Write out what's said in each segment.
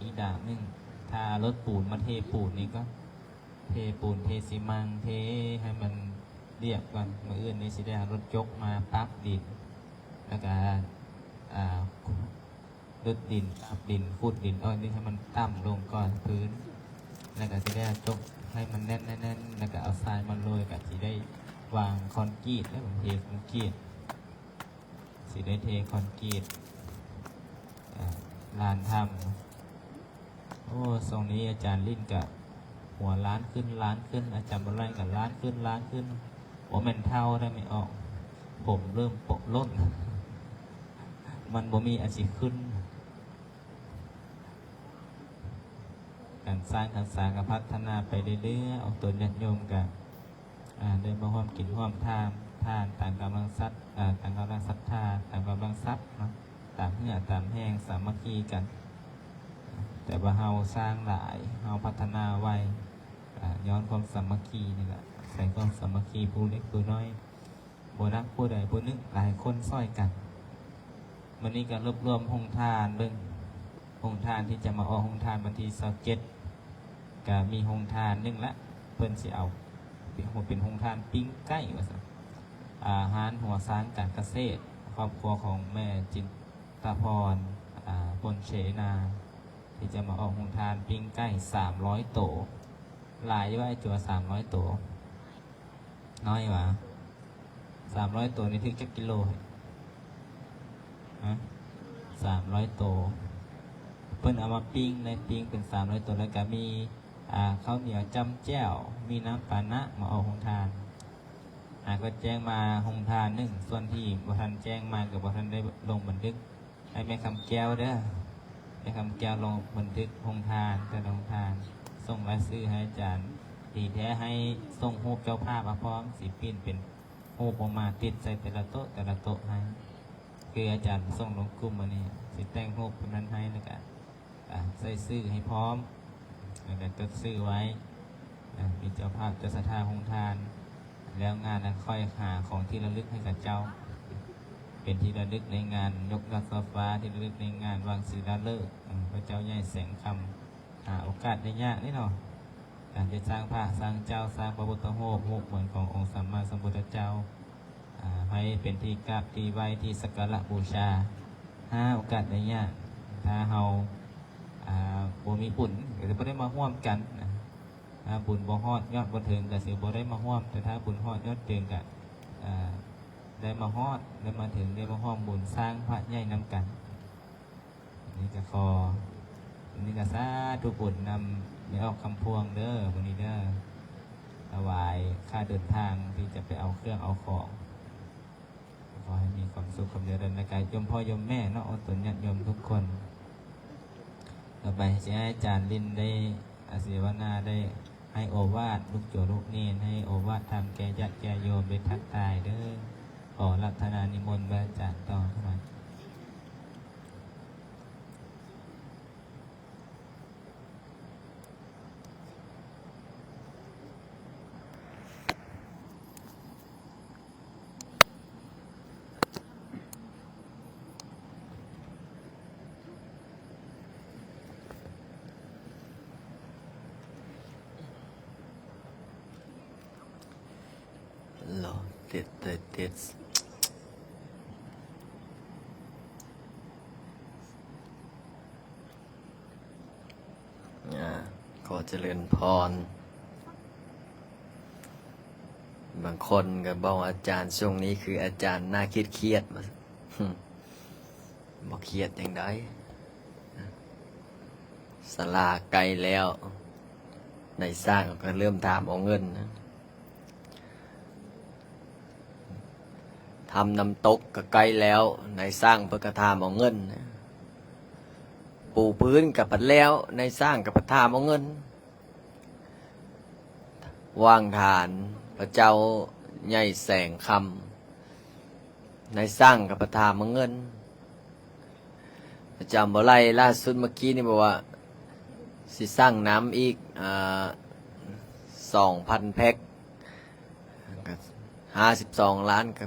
ອີກດາບໜຶ່ງ ຖ້າລົດປູນມາເທປູນນີ້ກໍເທປູນ ເທຊີມັງ ເທໃຫ້ມັນລຽບກ່ອນ. ມື້ອື່ນນີ້ຊິໄດ້ເອົາລົດຈົກມາປັກດິນ ແລ້ວກໍ ອ່າ ຂຸດດິນ ປັກດິນ ຂຸດດິນອອກນີ້ໃຫ້ມັນຕ່ຳລົງກ່ອນພື້ນ ແລ້ວກໍຊິໄດ້ເອົາຈົກໃຫ້ມັນແໜ້ນໆ ແລ້ວກໍເອົາຊາຍມາໂລຍ ກໍຊິໄດ້ວາງຄອນກຣີດ ແລ້ວເທຄອນກຣີດ. ຊິໄດ້ເທຄອນກຣີດ ອ່າ ລານຖ້ຳ. ໂອ້ ຊ່ວງນີ້ອາຈານລິ້ນກະຫົວລ້ານຂຶ້ນລ້ານຂຶ້ນ ອາຈານບຸນໄລກະລ້ານຂຶ້ນລ້ານຂຶ້ນ. ບໍ່ແມ່ນເຖົ້າໄດ໋ແມ່ອອກ ຜົມເລີ່ມໂປະຫຼົ່ນ ມັນບໍ່ມີອັນຊິຂຶ້ນ. ການສ້າງພັນສາກະພັດທະນາໄປເລື້ອຍໆ ອອກຕົນຍາດໂຍມກະ ອ່າ ໄດ້ມາຮ່ວມກິນຮ່ວມທານ ທານຕາມກຳລັງສັດ ເອີ ຕາມກຳລັງສັດທາ ຕາມກຳລັງຊັບເນາະ ຕາມເຫື່ອຕາມແຮງ ສາມັກຄີກັນ. ແຕ່ວ່າເຮົາສ້າງຫຼາຍ ເຮົາພັດທະນາໄວ ອາ ຍ້ອນຄວາມສາມັກຄີນີ້ແຫຼະ ໃສ່ຄວາມສາມັກຄີ ຜູ້ເລັກຜູ້ນ້ອຍ ບໍ່ນັກຜູ້ໃດຜູ້ໜຶ່ງ ຫຼາຍຄົນຊ່ອຍກັນ. ມື້ນີ້ກໍລວບລວມໂຮງທານເບິ່ງ ໂຮງທານທີ່ຈະມາອອກໂຮງທານວັນທີຊາວເຈັດ ກໍມີໂຮງທານໜຶ່ງລະ ເພິ່ນຊິເອົາເປັນໂຮງທານປີ້ງໄກ່ວ່າຊັ້ນ. ອາ ຮ້ານຫົວຊ້າງການກະເສດ ຄອບຄົວຂອງແມ່ຈິນຕະພອນ ອາ ພົນເສນາ ທີ່ຈະມາອອກໂຮງທານປີ້ງໄກ່ສາມຮ້ອຍໂຕ. ຫຼາຍຢູ່ວ່າ ໄອ້ຈົວ ສາມຮ້ອຍໂຕ? ນ້ອຍຫວາ? ສາມຮ້ອຍໂຕນີ້ຖືກຈັກກິໂລ? ຮະ? ສາມຮ້ອຍໂຕ. ເພິ່ນເອົາມາປີ້ງ ໄດ້ປີ້ງເປັນສາມຮ້ອຍໂຕ ແລ້ວກະມີ ອ່າ ເຂົ້າໜຽວຈ້ຳແຈ່ວ ມີນ້ຳປານະມາອອກໂຮງທານ. ຫາກໍແຈ້ງມາໂຮງທານໜຶ່ງ ສ່ວນທີ່ບໍ່ທັນແຈ້ງມາກໍບໍ່ທັນໄດ້ລົງບັນທຶກ. ໃຫ້ແມ່ຄຳແກ້ວເດີ ແມ່ຄຳແກ້ວລົງບັນທຶກໂຮງທານ ແຕ່ລະໂຮງທານ ສົ່ງລາຍຊື່ໃຫ້ອາຈານ. ດີແທ້ໃຫ້ສົ່ງຮູບເຈົ້າພາບມາພ້ອມ ຊິປິ່ນເປັນຮູບອອກມາຕິດໃສ່ແຕ່ລະໂຕະ ແຕ່ລະໂຕະໃຫ້ ຄືອາຈານສົ່ງລົງກຸ່ມມື້ນີ້ ຊິແຕ່ງຮູບຕົວນັ້ນໃຫ້ ແລ້ວກະ ອາ ໃສ່ຊື່ໃຫ້ພ້ອມ ແລ້ວກໍຈົດຊື່ໄວ້ ອາ ມີເຈົ້າພາບເຈົ້າສັດທາໂຮງທານ ແລ້ວງານນັ້ນຄ່ອຍຫາຂອງທີ່ລະລຶກໃຫ້ກັບເຈົ້າ ເປັນທີ່ລະລຶກໃນງານຍົກຍອດຊອບຟ້າ ທີ່ລະລຶກໃນງານວາງສິລາເລີກ ອາ ພະເຈົ້າໃຫຍ່ແສງຄຳ. ຫາໂອກາດໄດ້ຍາກເດ້ເນາະ ການຈະສ້າງພະ ສ້າງເຈົ້າ ສ້າງພະພຸດທະຮູບ ຮູບເໝືອນຂອງອົງສຳມາສຳພຸດທະເຈົ້າ ອາ ໃຫ້ເປັນທີ່ກາບທີ່ໄຫວ້ ທີ່ສັກກາລະບູຊາ ຫາໂອກາດໄດ້ຍາກ. ຖ້າເຮົາ ອາ ບໍ່ມີບຸນ ກໍຈະບໍ່ໄດ້ມາຮ່ວມກັນນະ ຖ້າບຸນບໍ່ຮອດ ຍອດບໍ່ເຖິງ ກໍຊິບໍ່ໄດ້ມາຮ່ວມ. ແຕ່ຖ້າບຸນຮອດ ຍອດເຖິງ ກໍ ອາ ໄດ້ມາຮອດ ໄດ້ມາເຖິງ ໄດ້ມາຮ່ວມບຸນສ້າງພະໃຫຍ່ນຳກັນ. ນີ້ກໍຂໍ ນີ້ກໍສາທຸບຸນນຳແມ່ອອກຄຳພວງເດີ ມື້ນີ້ເດີ ຖວາຍຄ່າເດີນທາງທີ່ຈະໄປເອົາເຄື່ອງເອົາຂອງ. ຂໍໃຫ້ມີຄວາມສຸກຄວາມຈະເລີນ ແລະກະໂຍມພໍ່ໂຍມແມ່ເນາະ ອອກຕົນຍາດໂຍມທຸກຄົນ. ຕໍ່ໄປຊິໃຫ້ອາຈານລິນໄດ້ອາເສວະນາ ໄດ້ໃຫ້ໂອວາດລູກໂຈລູກເນນ ໃຫ້ໂອວາດທຳແກ່ຍາດແກ່ໂຍມ ໄດ້ທັກທາຍເດີ. ຂໍອາລາທະນານິມົນພະອາຈານຕໍ່. ອາ ຂໍຈະເລີນພອນ. ບາງຄົນກໍບອກວ່າ ອາຈານຊ່ວງນີ້ຄືອາຈານໜ້າຄຽດໆ ວ່າຊັ້ນ. ບໍ່ຄຽດຈັ່ງໃດ ສາລາໃກ້ແລ້ວ ນາຍຊ່າງກໍເລີ່ມຖາມເອົາເງິນ. ທຳນ້ຳຕົກກໍໃກ້ແລ້ວ ນາຍຊ່າງເພິ່ນກໍຖາມເອົາເງິນ. ປູພື້ນກໍພັດແລ້ວ ນາຍຊ່າງກໍພັດຖາມເອົາເງິນ. ວາງຖານພະເຈົ້າໃຫຍ່ແສງຄຳ ນາຍຊ່າງກໍພັດຖາມເອົາເງິນ. ອາຈານບໍ່ໄຫຼ ລ່າສຸດເມື່ອກີ້ນີ້ບອກວ່າ ຊິສັ່ງນ້ຳອີກ ເອີ ສອງພັນແພັກ ກໍຫ້າສິບສອງລ້ານ. ກໍ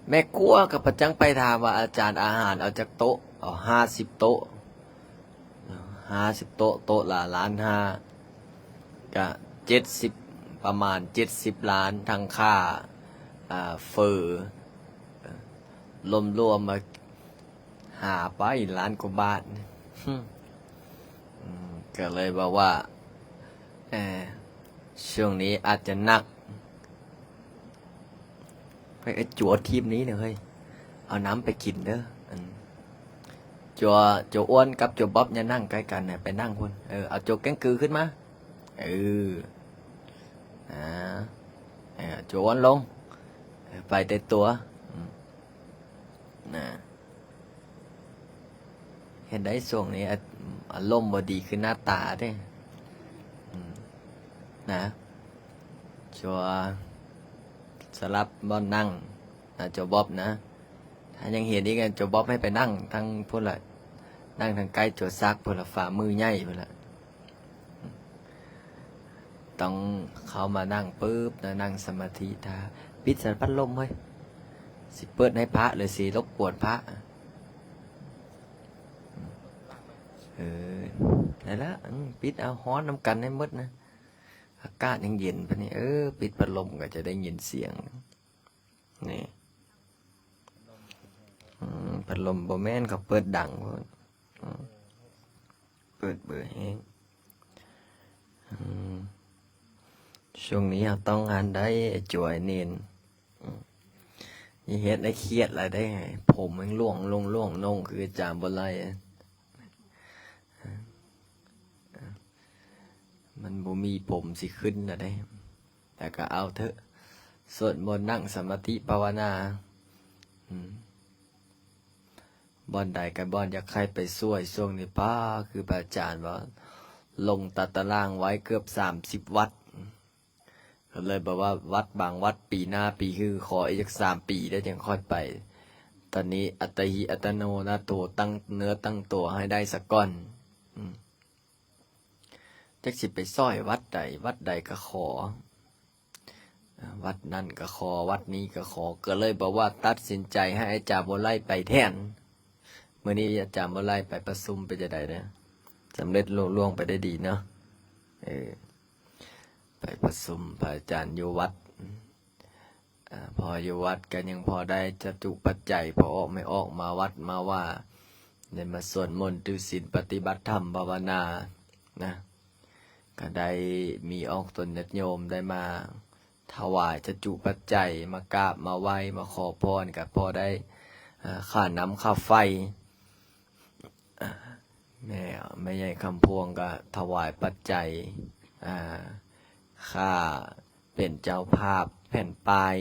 ແມ່ຄົວກໍພະຈັ່ງໄປຖາມວ່າ ອາຈານ ອາຫານເອົາຈັກໂຕະ? ເອົາຫ້າສິບໂຕະ. ຫ້າສິບໂຕະ ໂຕະລະລ້ານຫ້າ ກະເຈັດສິບ ປະມານເຈັດສິບລ້ານ ທັງຄ່າ ອ່າ ເຝີ ລວມໆ ມາ ຫາໄປລ້ານກວ່າບາດ ອືມ ກໍເລີຍເວົ້າວ່າ ເອີ ຊ່ວງນີ້ອາດຈະໜັກ. ເຮີ້ຍ ໄອ້ຈົວທີມນີ້ນະເຮີ້ຍ ເອົານ້ຳໄປກິນເດີ. ອັນ ຈົວ ຈົວອ້ວນກັບຈົວບອບຢ່ານັ່ງໃກ້ກັນນະ ໄປນັ່ງພຸ້ນ. ເອີ ເອົາຈົວແກ້ງກືຂຶ້ນມາ. ເອີ ອ່າ ເອີ ຈົວອ້ວນລົງ. ເອີ ໄປແຕ່ຕົວ. ອືມ ນະ ເຮັດໄດ້ຊ່ວງນີ້ ອາ ອາລົມບໍ່ດີຄືໜ້າຕາເດ້. ອືມ ນະ ຈົວສະຫຼັບບ່ອນນັ່ງນະ ຈົວບອບນະ. ຖ້າຍັງເຫັນອີກ ຈົວບອບໃຫ້ໄປນັ່ງທາງພຸ້ນລະ ນັ່ງທາງໃກ້ຈົວສັກພຸ້ນລະ ຝ່າມືໃຫຍ່ພຸ້ນລະ. ຕ້ອງເຂົ້າມານັ່ງປຶບນະ ນັ່ງສະມາທິ ຖ້າ ປິດສາຍພັດລົມເຮີ້ຍ. ຊິເປີດໃຫ້ພະ ຫຼືຊິລົບກວນພະ? ເອີ ນັ້ນລະ ອືມ ປິດເອົາ ຮ້ອນນຳກັນໃຫ້ໝົດນະ. ອາກາດຍັງເຢັນປານນີ້ ເອີ ປິດພັດລົມກໍຈະໄດ້ຍິນສຽງ. ນີ້ ອືມ ພັດລົມບໍ່ແມ່ນ ເຂົາເປີດດັງໂພດ. ອືມ ເປີດເບີແຮງ. ອືມ ຊ່ວງນີ້ເຮົາຕ້ອງການໄດ້ ໄອ້ຈົວ ໄອ້ເນນ. ອືມ ຢ່າເຮັດໃຫ້ຄຽດຫຼາຍເດ້ ຜົມຍັງລ່ວງ ລ່ວງ ລ່ວງລົງ ຄືອາຈານບໍ່ໄລ່. ມັນບໍ່ມີຜົມຊິຂຶ້ນລະເດ້. ແຕ່ກໍເອົາເຖາະ ສວດມົນ ນັ່ງສະມາທິພາວະນາ. ອືມ ບ່ອນໃດກໍບ່ອນຢາກໃຫ້ໄປຊ່ວຍ. ຊ່ວງນີ້ປ້າ ຄືພະອາຈານວ່າ ລົງຕາຕະລາງໄວ້ເກືອບສາມສິບວັດ ກໍເລີຍແບບວ່າ ວັດບາງວັດປີໜ້າປີຮື ຂໍອີກຈັກສາມປີໄດ້ຈັ່ງຄ່ອຍໄປ. ຕອນນີ້ອັດຕະຫິອັດຕະໂນນາໂຖ ຕັ້ງເນື້ອຕັ້ງຕົວໃຫ້ໄດ້ສາກ່ອນ. ອືມ ຈັກຊິໄປຊ່ອຍວັດໃດ ວັດໃດກໍຂໍ ວັດນັ້ນກໍຂໍ ວັດນີ້ກໍຂໍ ກໍເລີຍແບບວ່າຕັດສິນໃຈໃຫ້ອາຈານບົວໄລໄປແທນ. ມື້ນີ້ອາຈານບົວໄລໄປປະຊຸມເປັນຈັ່ງໃດເນາະ? ສຳເລັດລຸລ່ວງໄປໄດ້ດີເນາະ? ເອີ ໄປປະຊຸມພະອາຈານຢູ່ວັດ. ອາ ພໍຢູ່ວັດກໍຍັງພໍໄດ້ຈະຕຸປັດໄຈ ພໍອອກແມ່ອອກມາວັດມາວາ ໄດ້ມາສວດມົນຖືສິນປະຕິບັດທຳພາວະນານະ, ກໍໄດ້ມີອອກຕົນຍາດໂຍມໄດ້ມາຖວາຍຈະຈຸປັດໄຈ ມາກາບມາໄຫວ້ມາຂໍພອນ ກໍພໍໄດ້ ອາ ຄ່ານ້ຳຄ່າໄຟ. ແມ່ ແມ່ໃຫຍ່ຄຳພວງກໍຖວາຍປັດໄຈ ອາ ຄ່າເປັນເຈົ້າພາບແຜ່ນປ້າຍ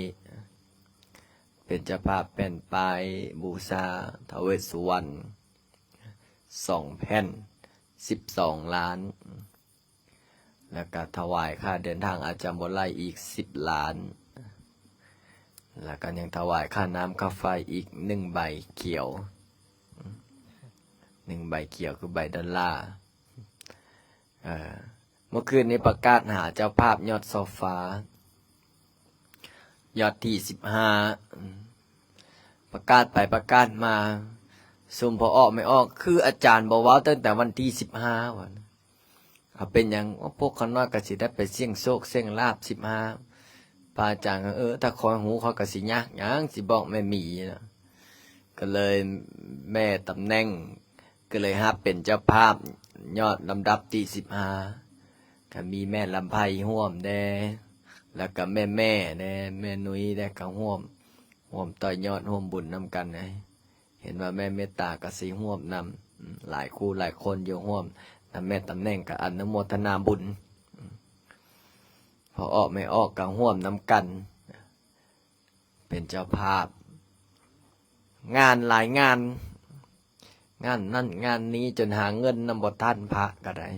ເປັນເຈົ້າພາບແຜ່ນປ້າຍບູຊາທ້າວເວດສຸວັນ ສອງແຜ່ນ ສິບສອງລ້ານ. ແລ້ວກະຖວາຍຄ່າເດີນທາງອາຈານບົວໄລອີກສິບລ້ານ ແລ້ວກະຍັງຖວາຍຄ່ານ້ຳຄ່າໄຟອີກໜຶ່ງໃບຂຽວ ໜຶ່ງໃບຂຽວຄືໃບດອນລາ. ເອີ ເມື່ອຄືນນີ້ປະກາດຫາເຈົ້າພາບຍອດຊໍຟາ ຍອດທີສິບຫ້າ ປະກາດໄປປະກາດມາ ຊຸມພໍ່ອອກແມ່ອອກ ຄືອາຈານບໍ່ເວົ້າຕັ້ງແຕ່ວັນທີສິບຫ້າ ວ່າ ເອົາເປັນຫຍັງ? ໂອ້ ພວກຂ້ານ້ອຍກໍຊິໄດ້ໄປສ່ຽງໂຊກສ່ຽງລາບສິບຫ້າ ພະອາຈານກໍ ເອີ ຖ້າຂ້ອຍຮູ້ ຂ້ອຍກໍຊິຍາກຫຍັງ ຊິບອກແມ່ໝີນະ. ກໍເລີຍແມ່ຕຳແໜ່ງ ກໍເລີຍຮັບເປັນເຈົ້າພາບຍອດລຳດັບທີສິບຫ້າ ກໍມີແມ່ລຳໄພຮ່ວມແດ່ ແລ້ວກໍແມ່ໆແດ່ ແມ່ນຸ້ຍແດ່ ກໍຮ່ວມ ຮ່ວມຕໍ່ຍອດຮ່ວມບຸນນຳກັນ. ເຫັນວ່າແມ່ເມດຕາກໍຊິຮ່ວມນຳ ອາ ຫຼາຍຄູ່ຫຼາຍຄົນຢູ່ ຮ່ວມນຳແມ່ຕຳແໜ່ງ ກໍອະນຸໂມທະນາບຸນ. ອາ ພໍ່ອອກແມ່ອອກກໍຮ່ວມນຳກັນ ເປັນເຈົ້າພາບ ງານຫຼາຍງານ ງານນັ້ນງານນີ້ ຈົນຫາເງິນນຳບໍ່ທັນ ພະກໍໄດ້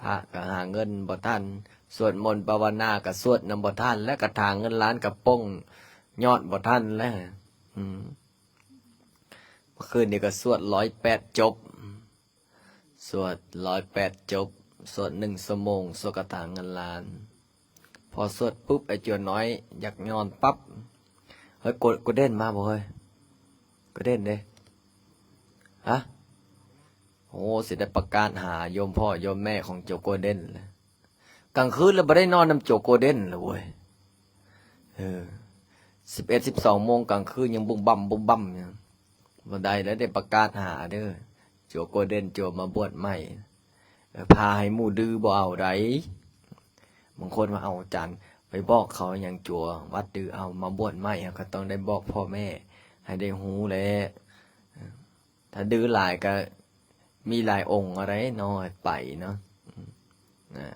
ພະກໍຫາເງິນບໍ່ທັນ ສວດມົນພາວະນາກໍສວດນຳບໍ່ທັນ ແລະກໍຖ້າເງິນລ້ານກະປົ້ງຍອດບໍ່ທັນແລ້ວ. ອືມ ເມື່ອຄືນນີ້ກໍສວດຮ້ອຍແປດຈົບ ສວດຮ້ອຍແປດຈົບ ສວດໜຶ່ງຊົ່ວໂມງ ສວດກະຖາເງິນລ້ານ. ພໍສວດປຸບ ໄອ້ຈົວນ້ອຍຢາກນອນປັບ. ເຮີ້ຍ ໂກ ໂກເດນມາບໍ່ເຮີ້ຍ? ໂກເດນເດ້? ຮະ? ໂອ້ ໂອ້ ຊິໄດ້ປະກາດຫາໂຍມພໍ່ໂຍມແມ່ຂອງໂຈໂກເດນແລ້ວ. ກາງຄືນລະບໍ່ໄດ້ນອນນຳໂຈໂກເດນລະເວີຍ. ເອີ ສິບເອັດ ສິບສອງໂມງກາງຄືນຍັງບຸ້ມບັ້ມບຸ້ມບັ້ມຢູ່. ບໍ່ໄດ້ແລ້ວ ໄດ້ປະກາດຫາເດີ ໂຈໂກເດນ ໂຈມາບວດໃໝ່. ເອີ ພາໃຫ້ໝູ່ດື້ບໍ່ເອົາໃດ. ບາງຄົນວ່າ ເອົາ ອາຈານ ໄປບອກເຂົາຫຍັງ ໂຈວັດດື້ ເອົາມາບວດໃໝ່ ເຮົາກໍຕ້ອງໄດ້ບອກພໍ່ແມ່ໃຫ້ໄດ້ຮູ້ແຫຼະ. ຖ້າດື້ຫຼາຍກໍມີຫຼາຍອົງເອົາໃດເນາະ ໃຫ້ໄປເນາະ. ນະ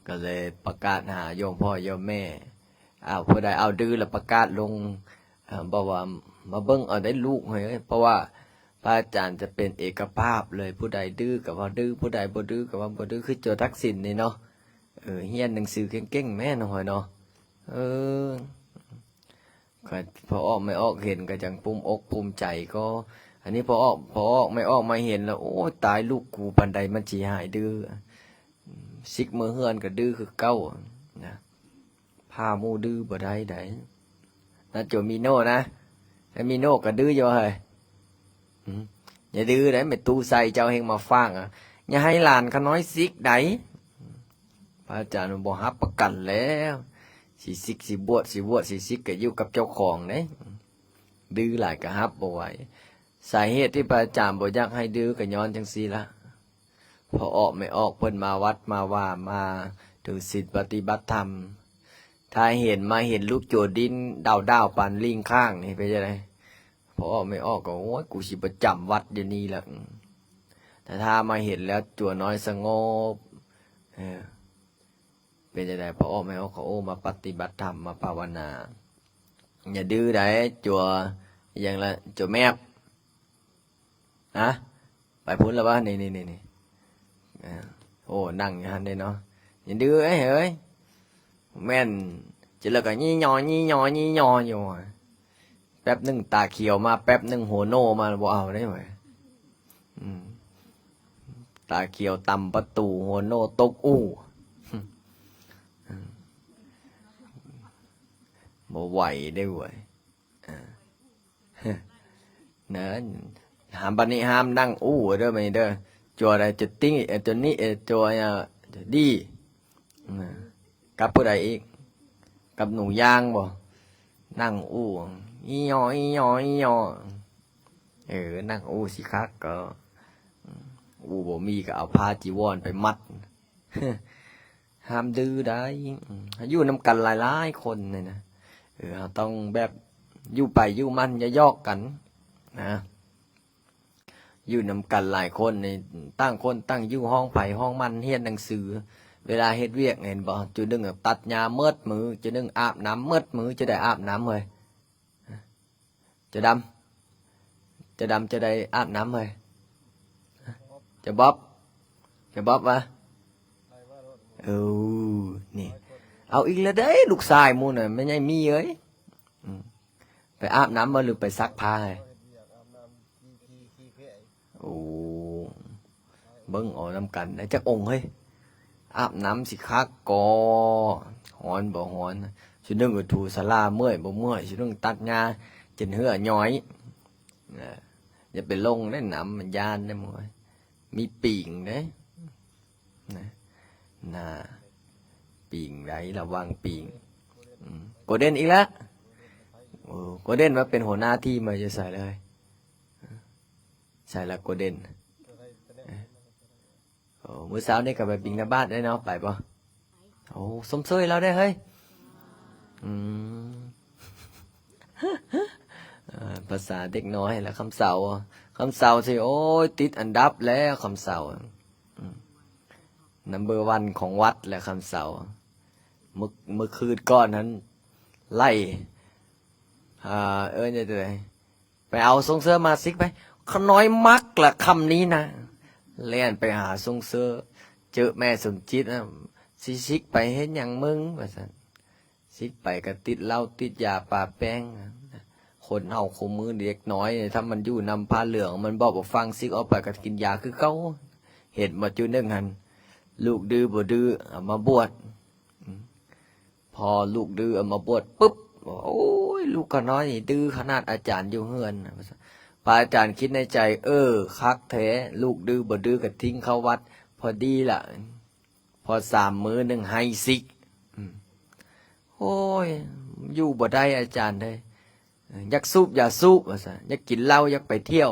ກໍເລີຍປະກາດຫາໂຍມພໍ່ໂຍມແມ່. ອ້າວ ຜູ້ໃດເອົາດື້ລະປະກາດລົງ ເອີ່ ບອກວ່າມາເບິ່ງເອົາໄດ້ລູກເອີຍ. ເພາະວ່າພະອາຈານຈະເປັນເອກະພາບເລີຍ ຜູ້ໃດດື້ກໍວ່າດື້ ຜູ້ໃດບໍ່ດື້ກໍວ່າບໍ່ດື້ ຄືໂຈທັກສິນນີ້ເນາະ. ເອີ ຮຽນໜັງສືເກັ່ງໆແມ່ນ້ອງຮອຍເນາະ. ເອີ ຂ້ອຍ ພໍ່ອອກແມ່ອອກເຫັນກໍຈັ່ງພູມອົກພູມໃຈກໍ. ອັນນີ້ພໍ່ອອກ ພໍ່ອອກແມ່ອອກມາເຫັນແລ້ວ ໂອ້ຍ ຕາຍ ລູກກູປານໃດມັນຊິຫາຍດື້. ຊິກເມືອເຮືອນກໍດື້ຄືເກົ່ານະ. ພາໝູ່ດື້ບໍ່ໄດ້ໃດ໋. ນະ ໂຈມີໂນນະ ໃຫ້ມີໂນກໍດື້ຢູ່ເຮີ້ຍ. ອືມ ຢ່າດື້ໃດ໋ ແມ່ຕູ້ໃສ່ເຈົ້າແຮ່ງມາຝາກ. ອາ ຢ່າໃຫ້ຫຼານຂ້ານ້ອຍຊິກໃດ໋. ພະອາຈານບໍ່ຮັບປະກັນແລ້ວ ຊິຊິກ ຊິບວດ ຊິບວດ ຊິຊິກ ກໍຢູ່ກັບເຈົ້າຂອງເດ້. ດື້ຫຼາຍກໍຮັບບໍ່ໄຫວ. ສາເຫດທີ່ພະອາຈານບໍ່ຢາກໃຫ້ດື້ກໍຍ້ອນຈັ່ງຊີ້ລະ. ພໍ່ອອກແມ່ອອກເພິ່ນມາວັດມາວາ ມາຖືສິນປະຕິບັດທຳ ຖ້າເຫັນ ມາເຫັນລູກໂຈດິ້ນດາວໆປານລີ້ງຂ້າງນີ້ ເປັນຈັ່ງໃດ? ພໍ່ອອກແມ່ອອກກໍ ໂອ້ຍ ກູຊິປະຈຳວັດຢູ່ນີ້ລະ. ແຕ່ຖ້າມາເຫັນແລ້ວຕົວນ້ອຍສະຫງົບ ເອີ ເປັນຈັ່ງໃດ? ພໍ່ອອກແມ່ອອກກໍ ໂອ້ ມາປະຕິບັດທຳ ມາພາວະນາ. ຢ່າດື້ໃດ໋ ຈົວ ຫຍັງລະ ຈົວແມບ. ຮະ ໄປພຸ້ນລະວະ? ນີ້ໆໆ ເອີ ໂອ້ ນັ່ງຢູ່ຫັ້ນເດ້ເນາະ. ຢ່າດື້ເອີຍ ເອີຍ ແມ່ນ ຈະເລີກກໍຍີ່ຍໍຍີ່ຍໍຍີ່ຍໍຢູ່. ແປັບໜຶ່ງຕາຂຽວມາ ແປັບໜຶ່ງຫົວໂນມາ ບໍ່ເອົາໄດ້ເວີຍ. ອືມ ຕາຂຽວຕຳປະຕູ ຫົວໂນຕົກອູ່. ບໍ່ໄຫວເດ້ເວີຍ. ເອີ ນະ ຫ້າມ ບັດນີ້ຫ້າມນັ່ງອູ່ເດີ ບັດນີ້ເດີ. ຈົວໃດ ຈົວຕິ ເອີ ຈົວນິ ເອີ ຈົວ ອາ ດີ ນະ ກັບຜູ້ໃດອີກ? ກັບໜູຢ່າງບໍ? ນັ່ງອູ່ ອີ່ຍໍ ອີ່ຍໍ ອີ່ຍໍ. ເອີ ນັ່ງອູ່ຊິຄັກກໍ ອູ່ບໍ່ມີກໍເອົາຜ້າຈີວອນໄປມັດ. ຫ້າມດື້ໄດ໋ ອືມ ຢູ່ນຳກັນຫຼາຍໆຄົນນີ້ນະ. ເອີ ເຮົາຕ້ອງແບບຢູ່ໄປຢູ່ມັນ ຢ່າຢອກກັນນະ. ຢູ່ນຳກັນຫຼາຍຄົນນີ້ ຕ່າງຄົນຕ່າງຢູ່ຫ້ອງໃຜຫ້ອງມັນ ຮຽນໜັງສື. ເວລາເຮັດວຽກ ເຫັນບໍ່ ຈຸໜຶ່ງຕັດຫຍ້າໝົດມື້ ຈຸໜຶ່ງອາບນ້ຳໝົດມື້. ຈະໄດ້ອາບນ້ຳເຮີ້ຍ? ເຈົ້າດຳ ເຈົ້າດຳ ເຈົ້າໄດ້ອາບນ້ຳເຮີ້ຍ? ເຈົ້າບອບ ເຈົ້າບອບວະ? ເອີ ນີ້ ເອົາອີກແລ້ວເດ້ ລູກຊາຍໝູ່ນະ ແມ່ໃຫຍ່ມີເອີຍ. ອືມ ໄປອາບນ້ຳບໍ່ ຫຼືໄປຊັກຜ້າໃຫ້? ໂອ້ ເບິ່ງເອົານຳກັນ ໄດ້ຈັກອົງເຮີ້ຍ? ອາບນ້ຳຊິຄັກກໍ ຮ້ອນບໍ່ຮ້ອນ? ຊຸໜຶ່ງກໍຖູສາລາ ເມື່ອຍບໍ່ເມື່ອຍ? ຊຸໜຶ່ງຕັດຫຍ້າຈົນເຫື່ອຍ້ອຍ. ນະ ຢ່າໄປລົງເດ້ ນ້ຳມັນຢ້ານເດ້ ໝູ່ເອີຍ. ມີປີງເດ້ ນະ ນາ ປີງໃດ ລະວັງປີງ. ອືມ ໂກເດນອີກແລ້ວ. ໂອ້ ໂກເດນມາເປັນຫົວໜ້າທີມ ມາຢູ່ໃສເລີຍ? ໃສລະໂກເດນ? ໂອ້ ມື້ເຊົ້ານີ້ກໍໄປບິນທະບາດໄດ້ເນາະ ໄປບໍ່? ໂອ້ ຊົມເຊີຍລາວໄດ້ເຮີ້ຍ. ອືມ ເອີ ພາສາເດັກນ້ອຍແຫຼະ ຄຳເຊົາ ຄຳເຊົາຊິ ໂອ້ຍ ຕິດອັນດັບແລ້ວ ຄຳເຊົາ. ອືມ ນຳເບີວັນຂອງວັດແຫຼະ ຄຳເຊົາ. ມື້ ມື້ຄືນກ່ອນຫັ້ນ ໄລ່ ອ່າ ເອີ້ນຈັ່ງໃດ? ໄປເອົາຊົງເຊີມາຊິກໄປ. ຂ້ານ້ອຍມັກລະຄຳນີ້ນະ ແລ່ນໄປຫາຊົງເຊີ. ເຈີແມ່ສົມຈິດນະ ຊິຊິກໄປເຮັດຫຍັງມຶງ ວ່າຊັ້ນ. ຊິກໄປກໍຕິດເຫຼົ້າຕິດຢາປາແປ້ງ. ຄົນເຮົາຄູ່ມື້ເດັກນ້ອຍ ຖ້າມັນຢູ່ນຳຜ້າເຫຼືອງ ມັນບອກບໍ່ຟັງ ຊິກອອກໄປກໍກິນຢາຄືເກົ່າ. ເຫັນບໍ່ ຈຸໜຶ່ງຫັ້ນ ລູກດື້ບໍ່ດື້ ເອົາມາບວດ. ພໍລູກດື້ເອົາມາບວດປຶບ ໂອ້ຍ ລູກຂ້ານ້ອຍນີ້ດື້ຂະໜາດ ອາຈານຢູ່ເຮືອນ ວ່າຊັ້ນ. ພະອາຈານຄິດໃນໃຈ, ເອີ ຄັກແທ້, ລູກດື້ບໍ່ດື້ກໍຖິ້ມເຂົ້າວັດ ພໍດີລະ, ພໍສາມມື້ໜຶ່ງໄຫ້ຊິກ. ອືມ ໂອ້ຍ, ຢູ່ບໍ່ໄດ້ອາຈານເອີຍ, ຢາກສູບຢາສູບວ່າຊັ້ນ, ຢາກກິນເຫຼົ້າ, ຢາກໄປທ່ຽວ.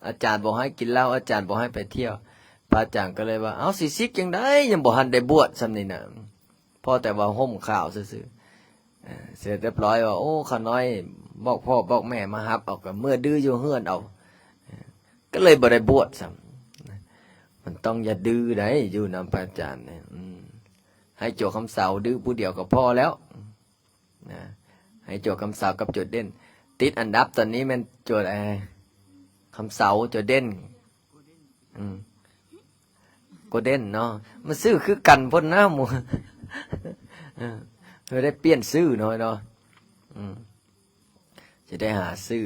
ອາຈານບໍ່ໃຫ້ກິນເຫຼົ້າ, ອາຈານບໍ່ໃຫ້ໄປທ່ຽວ. ພະອາຈານກໍເລີຍວ່າ, ເອົາ, ຊິຊິກຈັ່ງໃດ, ຍັງບໍ່ທັນໄດ້ບວດຊ່ຳນີ້ນະ. ພໍແຕ່ວ່າຫົ່ມຂາວຊື່ໆ. ເອີ ເສັດຮຽບຮ້ອຍວ່າ, ໂອ້ ຂ້ານ້ອຍບອກພໍ່ບອກແມ່ມາຮັບເອົາ, ກໍເມືອດື້ຢູ່ເຮືອນເອົາ. ເອີ ກໍເລີຍບໍ່ໄດ້ບວດຊ້ຳ. ມັນຕ້ອງຢ່າດື້ໃດ໋, ຢູ່ນຳພະອາຈານນີ້. ອືມ ໃຫ້ໂຈຄຳເສົາດື້ຜູ້ດຽວກໍພໍແລ້ວນະ. ໃຫ້ໂຈຄຳເສົາກັບໂຈເດັ່ນ. ຕິດອັນດັບຕອນນີ້ແມ່ນໂຈໃດ? ຄຳເສົາ, ໂຈເດັ່ນ. ອືມ ໂກເດັ່ນເນາະ, ມັນຊື່ຄືກັນໂພດນະໝູ່. ເອີ ເຮົາໄດ້ປ່ຽນຊື່ໜ້ອຍເນາະ. ອືມ ຈະໄດ້ຫາຊື້,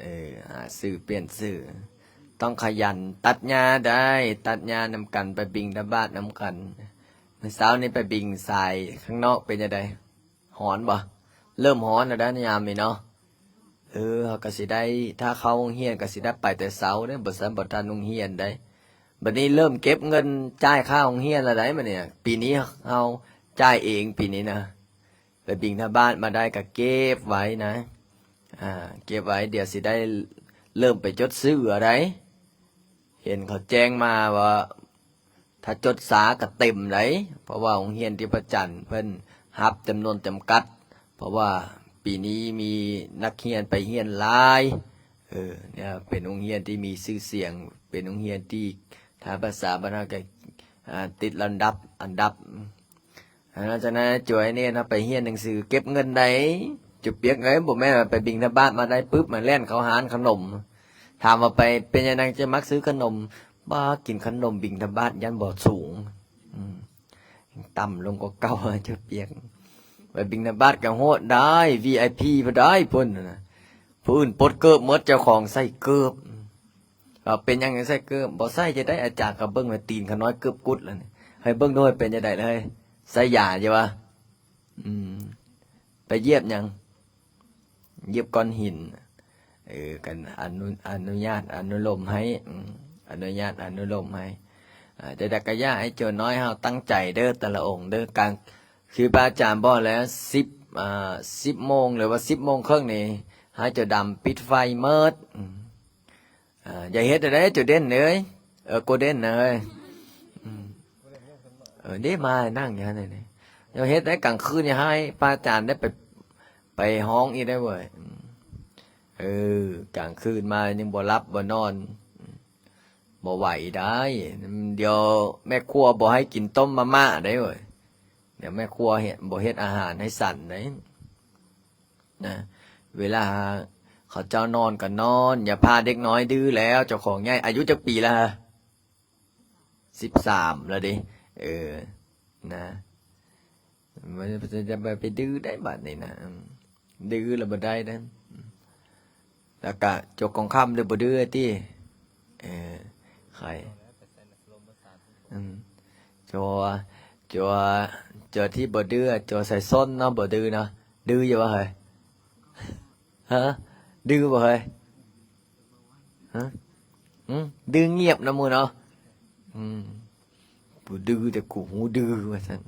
ເອີ ຫາຊື້ປ່ຽນຊື່. ຕ້ອງຂະຫຍັນຕັດຫຍ້າໄດ້, ຕັດຫຍ້ານຳກັນ, ໄປບິນທະບາດນຳກັນ. ມື້ເຊົ້ານີ້ໄປບິນຊາຍຂ້າງນອກເປັນຈັ່ງໃດ? ຮ້ອນບໍ່? ເລີ່ມຮ້ອນແລ້ວໄດ໋ຍາມນີ້ເນາະ. ເອີ ເຮົາກໍຊິໄດ້, ຖ້າເຂົ້າໂຮງຮຽນກໍຊິໄດ້ໄປແຕ່ເຊົ້າເດ້, ບໍ່ຊັ້ນບໍ່ທັນໂຮງຮຽນໄດ໋. ບັດນີ້ເລີ່ມເກັບເງິນຈ່າຍຄ່າໂຮງຮຽນແລ້ວໄດ໋ ບັດນີ້. ປີນີ້ເຮົາຈ່າຍເອງ, ປີນີ້ນະ. ໄປບິນທະບາດມາໄດ້ກໍເກັບໄວ້ນະ, ອ່າ ເກັບໄວ້, ດຽວຊິໄດ້ເລີ່ມໄປຈົດຊື້ເອົາໄດ໋. ເຫັນເຂົາແຈ້ງມາວ່າ ຖ້າຈົດຊ້າກໍເຕັມໄດ໋, ເພາະວ່າໂຮງຮຽນທີ່ພະຈັນເພິ່ນຮັບຈຳນວນຈຳກັດ, ເພາະວ່າປີນີ້ມີນັກຮຽນໄປຮຽນຫຼາຍ. ເອີ ເປັນໂຮງຮຽນທີ່ມີຊື່ສຽງ, ເປັນໂຮງຮຽນທີ່ ຖ້າພາສາບ້ານເຮົາກໍ ອ່າ ຕິດລຳດັບ ອັນດັບ. ອັນນັ້ນຈະນະ ຈວຍເນນເຮົາໄປຮຽນໜັງສືເກັບເງິນໄດ້. ຈຸປຽກເອີຍ, ບໍ່ແມ່ນວ່າໄປບິນທະບາດມາໄດ້ປຶບ ມາແລ່ນເຂົ້າຮ້ານຂະໜົມ. ຖາມວ່າໄປເປັນຫຍັງຈັ່ງມັກຊື້ຂະໜົມ? ບໍ່ ກິນຂະໜົມບິນທະບາດຢ້ານບໍ່ສູງ. ອືມ ຕ່ຳລົງກວ່າເກົ່າ ຈຸປຽກ. ໄປບິນທະບາດກໍໂຫດໄດ໋, ວີໄອພີ ບໍ່ໄດ້ພຸ້ນນະ. ຜູ້ອື່ນປົດເກີບໝົດ, ເຈົ້າຂອງໃສ່ເກີບ. ວ່າເປັນຫຍັງຈັ່ງໃສ່ເກີບ? ບໍ່ໃສ່ຈະໄດ້, ອາຈານກໍເບິ່ງວ່າຕີນຂ້ານ້ອຍເກືອບກຸດແລ້ວນີ້. ໃຫ້ເບິ່ງໂດຍເປັນຈັ່ງໃດເລີຍ? ໃສ່ຢາຢູ່ວະ? ອືມ ໄປຢຽບຫຍັງ? ຢຽບກ້ອນຫີນ. ເອີ ກັນອະນຸ ອະນຸຍາດ ອະນຸໂລມໃຫ້. ອືມ ອະນຸຍາດ ອະນຸໂລມໃຫ້. ອ່າ ແຕ່ ແຕ່ກະຢາກໃຫ້ໂຈນ້ອຍເຮົາຕັ້ງໃຈເດີ ແຕ່ລະອົງເດີ. ກາງ ຄືພະອາຈານບອກແລ້ວ ສິບ ອ່າ ສິບໂມງ ຫຼືວ່າສິບໂມງເຄິ່ງນີ້ ໃຫ້ໂຈດຳປິດໄຟໝົດ. ອືມ ອ່າ ຢ່າເຮັດໃດໂຈເດັ່ນເອີຍ. ເອີ ໂກເດັ່ນນະເອີຍ. ອືມ ເອີ ເດ້ ມານັ່ງຢູ່ຫັ້ນນີ້. ຢ່າເຮັດໃດກາງຄືນ, ຢ່າໃຫ້ພະອາຈານໄດ້ໄປ ໄປຮ້ອງອີກໄດ໋ເວີຍ. ອືມ ເອີ ກາງຄືນມາຍັງບໍ່ຫຼັບບໍ່ນອນ. ອືມ ບໍ່ໄຫວໄດ໋. ດຽວແມ່ຄົວບໍ່ໃຫ້ກິນຕົ້ມມາມ່າໄດ໋ເວີຍ. ດຽວແມ່ຄົວເຮັດ ບໍ່ເຮັດອາຫານໃຫ້ສັນໄດ໋ນະ. ເວລາເຂົາເຈົ້ານອນກໍນອນ, ຢ່າພາເດັກນ້ອຍດື້ແລ້ວ. ເຈົ້າຂອງໃຫຍ່ອາຍຸຈັກປີລະ? ສິບສາມແລ້ວເດ້. ເອີ ນະ ມັນຈະໄປ ໄປດື້ໄດ້ບາດນີ້ນະ. ອືມ ດື້ແລ້ວບໍ່ໄດ້ເດ້. ແລ້ວກະໂຈກອງຄຳເດີບໍ່ດື້ຕິ. ເອີ ໃຄ ອືມ ໂຈ ໂຈ ໂຈທີ່ບໍ່ດື້ ໂຈສາຍຊົນເນາະ ບໍ່ດື້ເນາະ. ດື້ຢູ່ບໍ່ເຮີ້ຍ? ຮະ ດື້ບໍ່ເຮີ້ຍ? ຮະ ອືມ ດື້ງຽບນະໝູ່ເນາະ. ອືມ ບໍ່ດື້ແຕ່ກູຮູ້ດື້ວ່າຊັ້ນ.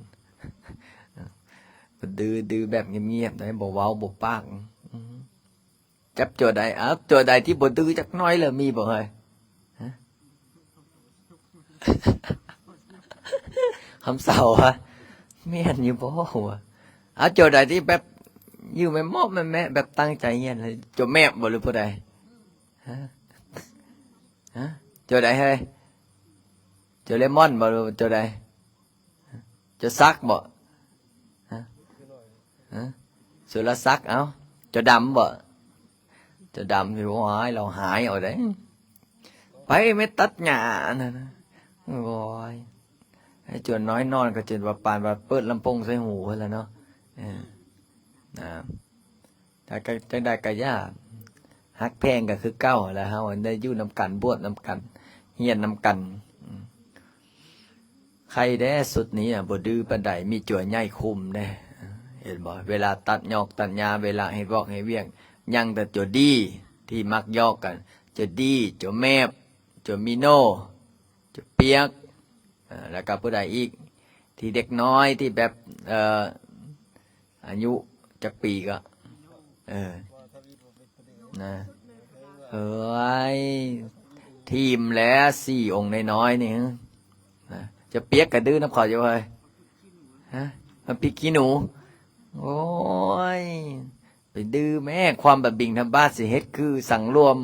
ບໍ່ດື້ ດື້ແບບງຽບໆໄດ໋ ບໍ່ເວົ້າບໍ່ປາກ. ອືມ ຈັບໂຈໃດ? ອ້າວ ໂຈໃດທີ່ບໍ່ດື້ຈັກໜ້ອຍລະ ມີບໍ່ເຮີ້ຍ? ຮະ ຄຳເສົາຫວາ? ແມ່ນຢູ່ບໍ່ຫວາ? ອ້າວ ໂຈໃດທີ່ແບບຢູ່ແມ່ນເໝາະແມ່ນແມະ ແບບຕັ້ງໃຈຮຽນ ໂຈແມບບໍ່ ຫຼືຜູ້ໃດ? ຮະ ຮະ ໂຈໃດເຮີ້ຍ? ໂຈເລມອນບໍ່ ຫຼືໂຈໃດ? ເຈົ້າສັກບໍ່? ຮະ ຮະ ສຸລະສັກ. ເອົ້າ ເຈົ້າດຳບໍ່? ເຈົ້າດຳ ໂອ້ຍ ລາວຫາຍເອົາເດ້. ໄປແມ່ຕັດຫຍ້າອັນນັ້ນນະ. ໂອ້ຍ ໃຫ້ໂຈນ້ອຍນອນກໍຈົນວ່າປານວ່າເປີດລຳໂພງໃສ່ຫູພຸ້ນລະເນາະ. ເອີ ນະ ແຕ່ກໍຈັ່ງໃດກໍຢ່າ ຮັກແພງກໍຄືເກົ່າແຫຼະ. ເຮົາໄດ້ຢູ່ນຳກັນ ບວດນຳກັນ ຮຽນນຳກັນ. ອືມ ໄຄແດ່ ຊຸດນີ້ນະ ບໍ່ດື້ປານໃດ ມີຈົວໃຫຍ່ຄຸມເດ້. ເຫັນບໍ່ ເວລາຕັດຫຍ້ອກຕັດຫຍ້າ ເວລາເຮັດວອກເຮັດວຽກ ຍັງແຕ່ຈົວດີ. ທີ່ມັກຢອກກັນ ໂຈດີ ໂຈແມບ ໂຈມີໂນ ໂຈປຽກ ເອີ ແລ້ວກໍຜູ້ໃດອີກ ທີ່ເດັກນ້ອຍທີ່ແບບ ເອີ ອາຍຸຈັກປີກໍ ເອີ ນະ ເອີຍ ທີມແລ້ວ ສີ່ອົງນ້ອຍໆນີ້ ນະ ຈະປຽກກະດື້ນຳເຂົາຢູ່ເວີຍ ຮະ ມັນພິກຂີ້ໜູ ໂອ້ຍ ໄປດື້ແມ້ ຄວາມບາດບິນທະບາດ ຊິເຮັດຄືສັງລວມ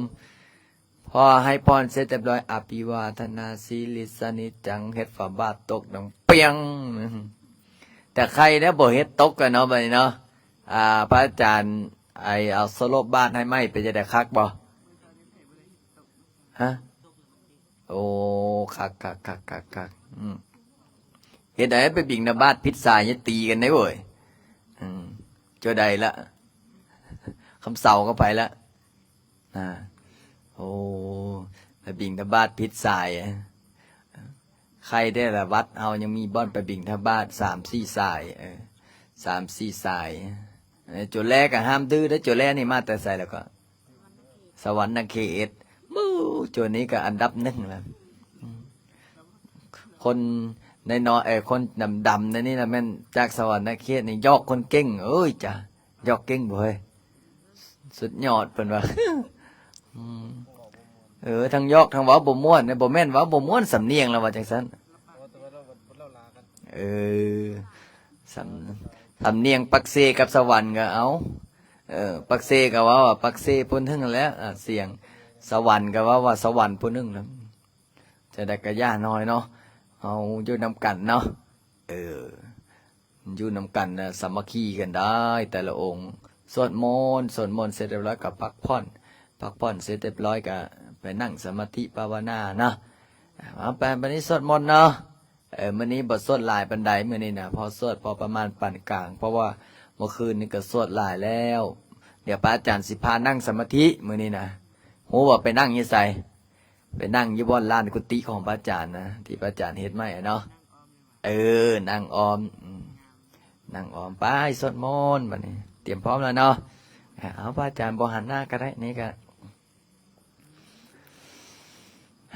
ພໍໃຫ້ພອນເສັດຮຽບຮ້ອຍ ອະພິວາທະນາສີລິສະນິດຈັງ ເຮັດຝາບາດຕົກດັງປຽງ ແຕ່ໄຄແລ້ວບໍ່ເຮັດຕົກກັນເນາະ ບັດນີ້ເນາະ ອ່າ ພະອາຈານ ໄອ້ ເອົາສະໂລບບາດໃຫ້ໃໝ່ ເປັນຈັ່ງໃດ ຄັກບໍ່? ຮະ? ໂອ້ ຄັກໆໆໆ ອືມ ເຮັດໃດໄປບິນທະບາດຜິດສາຍ ຢ່າຕີກັນເດ້ເວີຍ ອືມ ເຈົ້າໃດລະ ຄຳເຊົາກໍໄປລະ ນະ ໂອ້ ໄປບິນທະບາດຜິດສາຍ ໃຄແທ້ລະ ວັດເຮົາຍັງມີບ່ອນໄປບິນທະບາດສາມສີ່ສາຍ ເອີ ສາມສີ່ສາຍ ເອີ ໂຈແລກະຫ້າມດື້ເດີ້ ໂຈແລນີ້ມາແຕ່ໃສແລ້ວກໍ ສະຫວັນນະເຂດ ໂອ້ ໂຈນີ້ກໍອັນດັບໜຶ່ງລະ ຄົນນ້ອຍໆ ເອີ ຄົນດຳໆ ໃນນີ້ລະແມ່ນຈາກສະຫວັນນະເຂດນີ້ ຢອກຄົນເກັ່ງ ເອີຍຈ້າ ຢອກເກັ່ງບໍ່ເຮີ້ຍ ສຸດຍອດເພິ່ນວ່າ ອືມ ເອີ ທັງຢອກທັງເວົ້າບໍ່ມ່ວນ ບໍ່ແມ່ນເວົ້າບໍ່ມ່ວນ ສຳນຽງລະວ່າຈັ່ງຊັ້ນ ເອີ ສຳ ສຳນຽງປາກເຊກັບສະຫວັນກໍເອົາ ເອີ ປາກເຊກໍເວົ້າວ່າປາກເຊຜູ້ໜຶ່ງຫັ້ນແຫຼະ ອາ ສຽງ ສະຫວັນກໍເວົ້າວ່າສະຫວັນຜູ້ໜຶ່ງນະ ຈັ່ງໃດກໍຢ່ານ້ອຍເນາະ ເຮົາຢູ່ນຳກັນເນາະ ເອີ ຢູ່ນຳກັນນະ ສາມັກຄີກັນໄດ້ ແຕ່ລະອົງ ສວດມົນ ສວດມົນເສັດຮຽບຮ້ອຍກໍພັກຜ່ອນ ພັກຜ່ອນເສັດຮຽບຮ້ອຍກໍໄປນັ່ງສະມາທິພາວະນາເນາະ ເອົາໄປ ບັດນີ້ສວດມົນເນາະ ເອີ ມື້ນີ້ບໍ່ສວດຫຼາຍປານໃດ ມື້ນີ້ນະ ພໍສວດພໍປະມານປານກາງ ເພາະວ່າເມື່ອຄືນນີ້ກໍສວດຫຼາຍແລ້ວ ດຽວພະອາຈານຊິພານັ່ງສະມາທິມື້ນີ້ນະ ຮູ້ບໍ່ໄປນັ່ງຢູ່ໃສ? ໄປນັ່ງຢູ່ບ່ອນລານກຸຕິຂອງພະອາຈານນະ ທີ່ພະອາຈານເຮັດໃໝ່ເນາະ ເອີ ນັ່ງອ້ອມ ອືມ ນັ່ງອ້ອມ ໄປ ສວດມົນບັດນີ້ ຕຽມພ້ອມແລ້ວເນາະ ເອົາ ພະອາຈານບໍ່ຫັນໜ້າກໍໄດ້ ນີ້ກໍ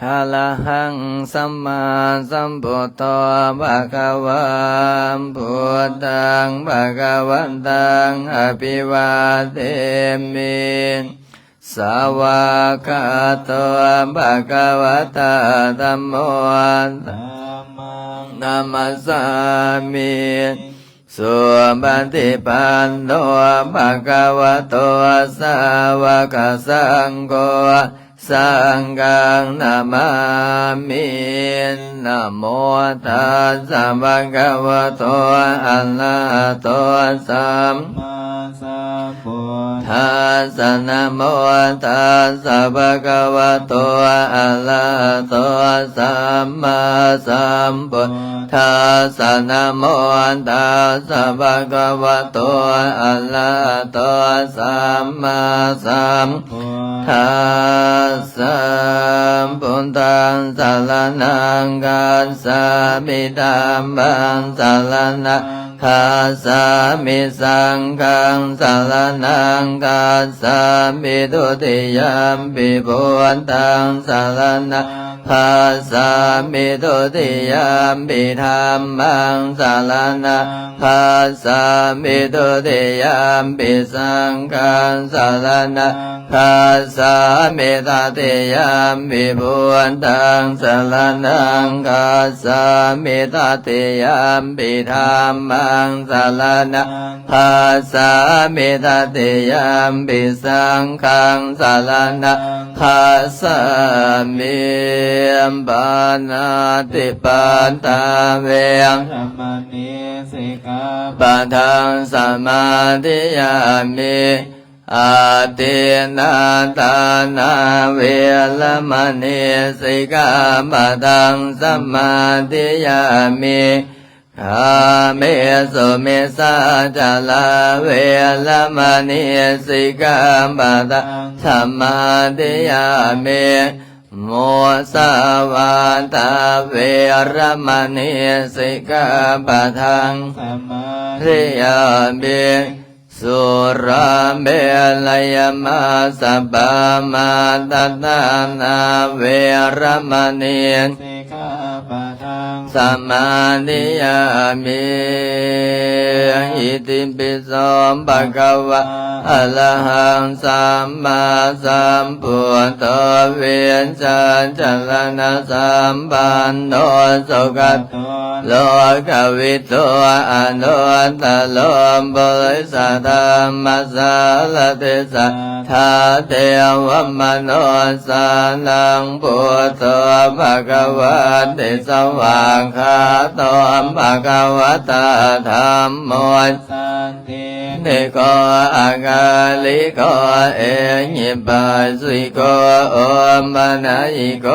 ອະລະຫັງ ສຳມາສຳພຸດໂທ ພະຄະວາ ພຸດທັງ ພະຄະວັນຕັງ ອະພິວາເທມິ ສະວາກຂາໂຕ ພະຄະວະຕາ ທຳໂມ ທຳມັງ ນະມັດສາມິ ສຸປະຕິປັນໂນ ພະຄະວະໂຕ ສາວະກະສັງໂຄ ສັງຄັງ ນະມາມິ ນະໂມ ຕັດສະ ພະຄະວະໂຕ ອະລະຫະໂຕ ສຳມາສຳພຸດທັດສະ ນະໂມ ຕັດສະ ພະຄະວະໂຕ ອະລະຫະໂຕ ສຳມາສຳພຸດທັດສະ ນະໂມ ຕັດສະ ພະຄະວະໂຕ ອະລະຫະໂຕ ສຳມາສຳພຸດທັດສະ ພຸດທັງ ສະລະນັງ ຄັດສາມິ ທຳມັງ ສະລະນັງ ຄັດສາມິ ສັງຄັງ ສະລະນັງ ຄັດສາມິ ທຸຕິຍຳປິ ພຸດທັງ ສະລະນັງ ຄັດສາມິ ທຸຕິຍຳປິ ທຳມັງ ສະລະນັງ ຄັດສາມິ ທຸຕິຍຳປິ ສັງຄັງ ສະລະນັງ ຄັດສາມິ ຕະຕິຍຳປິ ພຸດທັງ ສະລະນັງ ຄັດສາມິ ຕະຕິຍຳປິ ທຳມັງ ສະລະນັງ ຄັດສາມິ ຕະຕິຍຳປິ ສັງຄັງ ສະລະນັງ ຄັດສາມິ ປານາຕິປາຕາ ເວລະມະນີ ສິກຂາປະທັງ ສະມາທິຍາມິ ອາທິນນາທານາ ເວລະມະນີ ສິກຂາປະທັງ ສະມາທິຍາມິ ກາເມສຸມິດສາຈາລາ ເວລະມະນີ ສິກຂາປະທັງ ສະມາທິຍາມິ ມຸສາວາທາ ເວລະມະນີ ສິກຂາປະທັງ ສະມາທິຍາມິ ສຸລາເມລະຍະມັດສະປາມາທະຖານາ ເວລະມະນີ ສິກຂາປະທັງ ສະມາທິຍາມິ. ອິຕິປິໂສ ພະຄະວາ ອະລະຫັງ ສຳມາສຳພຸດໂທ ວິຊາຈາລະນະສຳປັນໂນ ສຸກະໂຕ ໂລກະວິທູ ອະນຸດຕະໂລ ປຸລິສະທຳມະສາລະຕິ ສັດທາເທວະມະນຸດສານັງ ພຸດໂທ ພະຄະວາຕິ ສະຫວາກຂາໂຕ ພະຄະວະຕາ ທຳໂມ ສັນທິ ນິໂກ ອາກາລິໂກ ເອຫິປັສສິໂກ ໂອປະນະຍິໂກ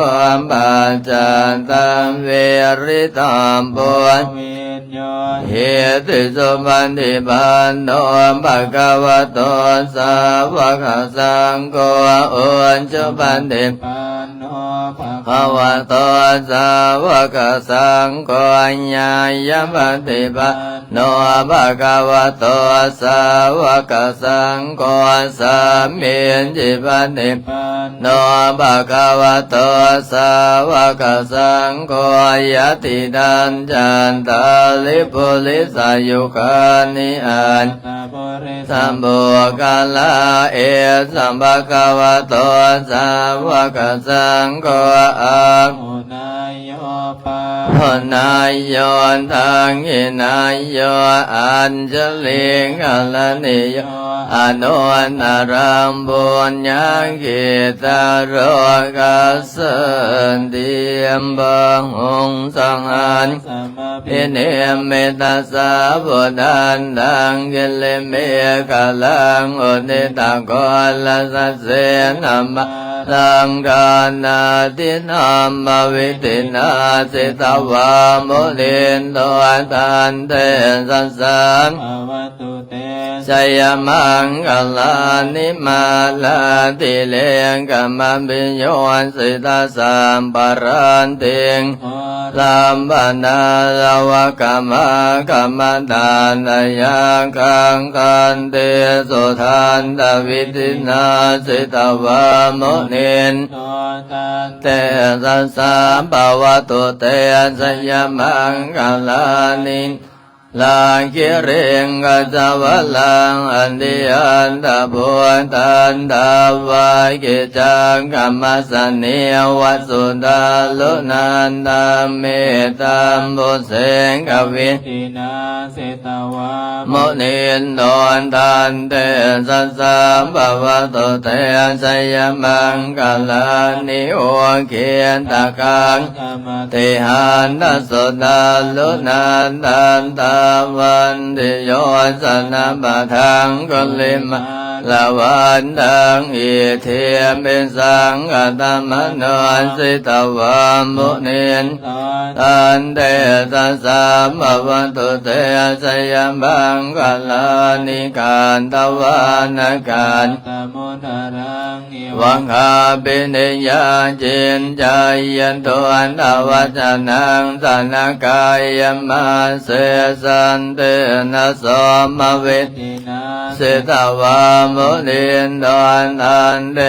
ປັດຈາຕັງ ວິລິຕະໂພ ວິນຍູ ຫິຕິ ສຸປະຕິປັນໂນ ພະຄະວະໂຕ ສາວະກະສັງໂຄ ອຸຈຸປະຕິປັນໂນ ພະຄະວະໂຕ ສາວະກະສັງໂຄ ຍາຍະປະຕິປັນໂນ ພະຄະວະໂຕ ສາວະກະສັງໂຄ ສາມີຈິປະຕິປັນໂນ ພະຄະວະໂຕ ສາວະກະສັງໂຄ ຍະຕິຕັງ ຈັດຕາລິ ປຸລິສະຍຸຄານິ ອັດຕະປຸລິສະບຸກຄະລາ ເອສະ ພະຄະວະໂຕ ສາວະກະສັງໂຄ ອາຫຸ ນາໂຍ ປາຫຸນາໂຍ ທັກຂິນາໂຍ ອັນຊະລີກະລະນີໂຍ ອະນຸດຕະຣັງ ປຸນຍັງກິດຕະໂລກັດສະຕິ ບະຫຸງ ສະຫັດສະມະພິນິມມິຕະສາວຸດທັນຕັງ ກິລິເມຂະລັງ ອຸທິຕະໂກລະສະເສນະມະ ລັງການາທິນາມະວິທິນາ ສິດຕະວາມຸນິນໂຕ ຕັນເຕຊະສາ ພະວະຕຸເຕ ຊະຍະມັງຄະລານິ ມາລາທິເລກະມະພິໂຍສິຕະສັບພະລັດຖິງ ໂຄລັມພະນາລະວະກະມາຄະມະຕານະຍັກຂັງ ຂັນຕິສຸທັນຕະວິທິນາ ສິດຕະວາມຸນິນໂຕ ຕັນເຕຊະສາພະວະຕຸເຕ ຊະຍະມັງຄະລານິ ລາກິຣິງກະຊະວະລັງ ອະຕິອັນຕະພູຕັນ ດາວະກິດຈັງກະມະສະນີ ວະສຸດາລຸນັນຕະເມຕຳບຸເສກະວິທິນາ ສິດຕະວາມຸນິນໂຕ ຕັນເຕຊະສາພະວະຕຸເຕ ຊະຍະມັງຄະລານິ ອຸກິດຕະຄັງ ກະມະຕິຫັນທະສຸດາລຸນັນຕັນຕາວັນຕິໂຍ ຊະນະປະທັງກຸລິມາລະວັນຕັງ ອິດທິພິສັງຄະຕະມະໂນ ສິດຕະວາມຸນິນໂຕ ຕັນເຕຊະສາພະວະຕຸເຕ ຊະຍະມັງຄະລານິ ການຕະວານະການຕະມຸນຕະລັງ ເອວັງຄາພິນິຍາ ຈິນຈາຍະຕຸນທະວັດຈະນັງ ຊະນະກາຍະມະເສ ສັນເຕນະໂສມະວິທິນາ ສິດຕະວາມຸນິນໂຕ ຕັນເຕ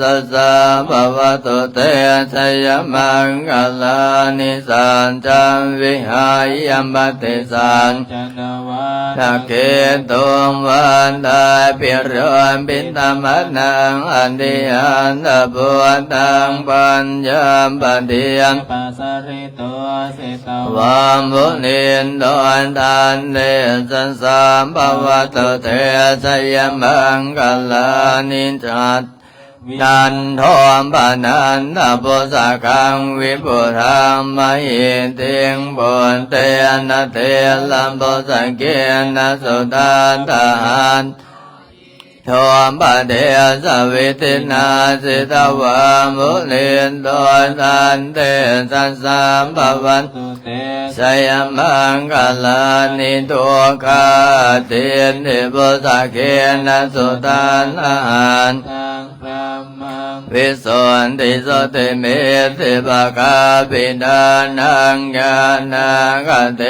ຊະສາພະວະຕຸເຕ ຊະຍະມັງຄະລານິ ສັດຈັງວິຫາຍະ ປະຕິສັດ ນະວານະເຂຕຸງ ວາຕາພິໂຣພິຕະມະນັງ ອະຕິອັນຕະພຸດທັງ ປັນຍາປະຕິຍາປະສະລິໂຕ ສິດຕະວາມຸນິນໂຕ ຕັນເຕຊະສາພະວະຕຸເຕ ຊະຍະມັງຄະລານິ ຈັດ ວິນັນໂທ ປະນັນທະປຸດສະກັງ ວິປຸດທັງມະຫິຕິງ ປຸດເຕນະເຖລະປຸດສະເກນະ ສຸທັດຖະຫັນໂທ ປະເທສະວິທິນາ ສິດຕະວາມຸນິນໂຕ ຕັນເຕຊະສາພະວັດ ເຕ ຊະຍະມັງຄະລານິ ທຸກຂາທິນທິປຸດສະເກນະ ສຸທັດຖະຫັນຕັງ ບຣະມະ ວິສຸດທິຈຸຕິມິດທິປະກາພິທານັງ ຍານາກະເຕ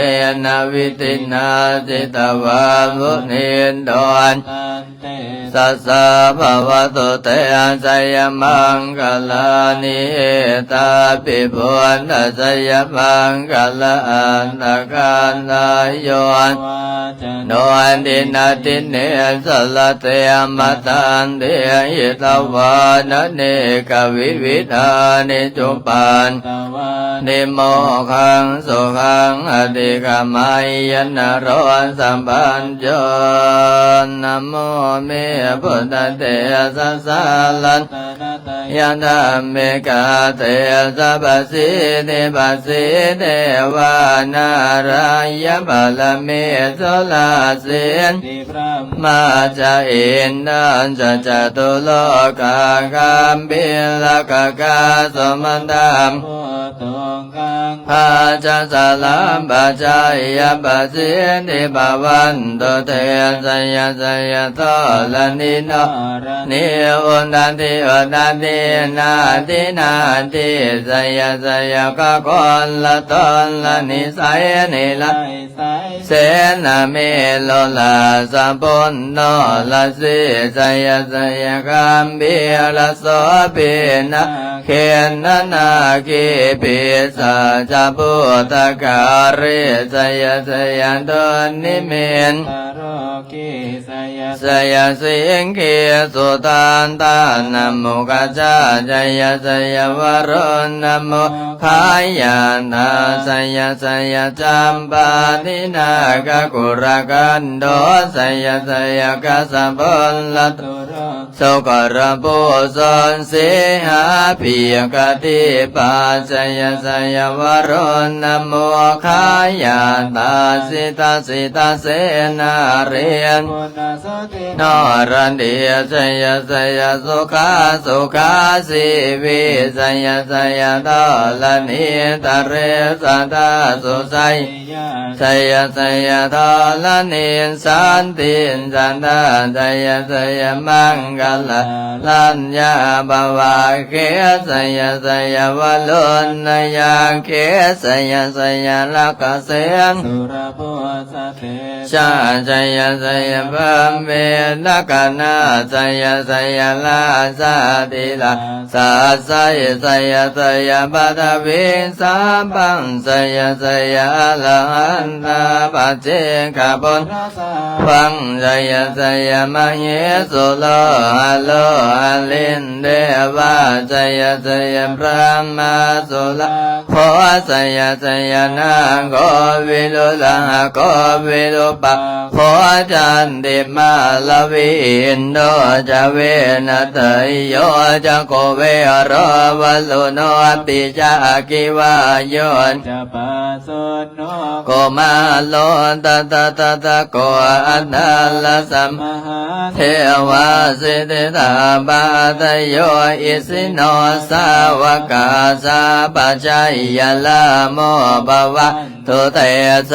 ນະວິທິນາ ຈິດຕະວາ ມຸນີນໂຕ ຕັນ ເຕສະສາ ພະວະຕຸ ເຕ ຊະຍະມັງຄະລານິ ເອຕາປິ ພຸດທະຊະຍະມັງຄະລາອັດຖະກາທາ ໂຍ ວາຈະໂນ ດິນນະດິນເນ ສະລະເຕ ມະຕັນຕິ ຫິຕະວານະເນກະວິວິທານິ ຈຸປັນຕະວາ ນິໂມກຂັງສຸຂັງ ອະທິກະໄມຍະ ນະໂຣ ສະບັນໂຈ ນະໂມເມ ພຸດທະເຕຊະສາ ລັດຕະນະຕະຍະທຳມິກາເຕຊະ ປະສິດທິປະສິດເທວາ ນາຣາຍະປະລະເມ ສຸລາສິດ ມາຈະ ອິນທັນຈະ ຈະຕຸໂລກາຄຳພິລະກະກາ ສຸມັນຕາ ໂພຕຸງຄະ ພາຈະສະລາມປະໄຈຍະປະສິດທິພະວັນຕຸເຕ ໄຊຍະໄຊຍະທໍລະນີ ທໍລະນີ ອຸດຕະທິອຸດຕະທີ ນາທິນາທິ ໄຊຍະໄຊຍະຄະໂຄລະທໍລະນິໄສ ນິໄລ ເສນະເມລຸລາສະພຸນໂນລະສີ ໄຊຍະໄຊຍະຄະມພີລະໂສພີນາເຂນນະນາຄີປີສາຈະພູຕະກາຣີ ໄຊຍະໄຊຍະດຸນນິມິດຕະໂຣຄີ ໄຊຍະໄຊຍະສິງຄີສຸທັນຕານະມຸຂະຈາ ໄຊຍະໄຊຍະວະຣຸນນະມຸ ຂາຍານາ ໄຊຍະໄຊຍະຈຳປາທິນາຄະກຸລະກັນໂດ ໄຊຍະໄຊຍະກັດສະພົນລະຕຸໂຣ ສຸກລະພູຊົນສີຫາພີກະດີປາ ໄຊຍະໄຊຍະວະຣຸນນະມຸ ຂາຍາຕາສິຕະສິຕະເສນາເຣນ ໂນລະນີ ໄຊຍະໄຊຍະສຸຂາສຸຂາຊີວີ ໄຊຍະໄຊຍະທໍລະນີຕະເຣສະຕາສຸໄຊຍາ ໄຊຍະໄຊຍະທໍລະນີສັນຕິນສັນດາ ໄຊຍະໄຊຍະມັງກະລາລັນຍາພະວາເຂ ໄຊຍະໄຊຍະວະລຸນນະຍາເຂ ໄຊຍະໄຊຍະລັກກະເສນ ສຸລະໂພຊະເຕ ຊາ ໄຊຍະໄຊຍະພະເມນະກະນາ ໄຊຍະໄຊຍະລາຊາທິລາຊາໄຊ ໄຊຍະໄຊຍະປະທະວິງສາພັງ ໄຊຍະໄຊຍະອະລະຫັນຕາປັດເຈກະພຸດທະສາພັງ ໄຊຍະໄຊຍະມະເຫສຸໂລຫະໂລຫະລິນເທວາ ໄຊຍະໄຊຍະບຣະມາສຸລາໂຄ ໄຊຍະໄຊຍະນາໂຄວິລຸລະຫະໂຄວິຣູປາໂຄ ຈັນຕິມາລະວີອິນໂດຈະເວນະໄຕໂຍຈະໂຄເວໂຣວະລຸໂນປິຈາກິວາໂຍຈະປາສຸນໂນ ໂກມາໂລ ຕະຕະຕະຕະໂກ ອັດຕະລະສະມະຫາເທວາ ສິດທິຕາປາຕະໂຍ ອິສິໂນ ສາວະກາ ສາປະໄຈຍະລາໂມ ພະວັນຕຸເຕ ໄຊ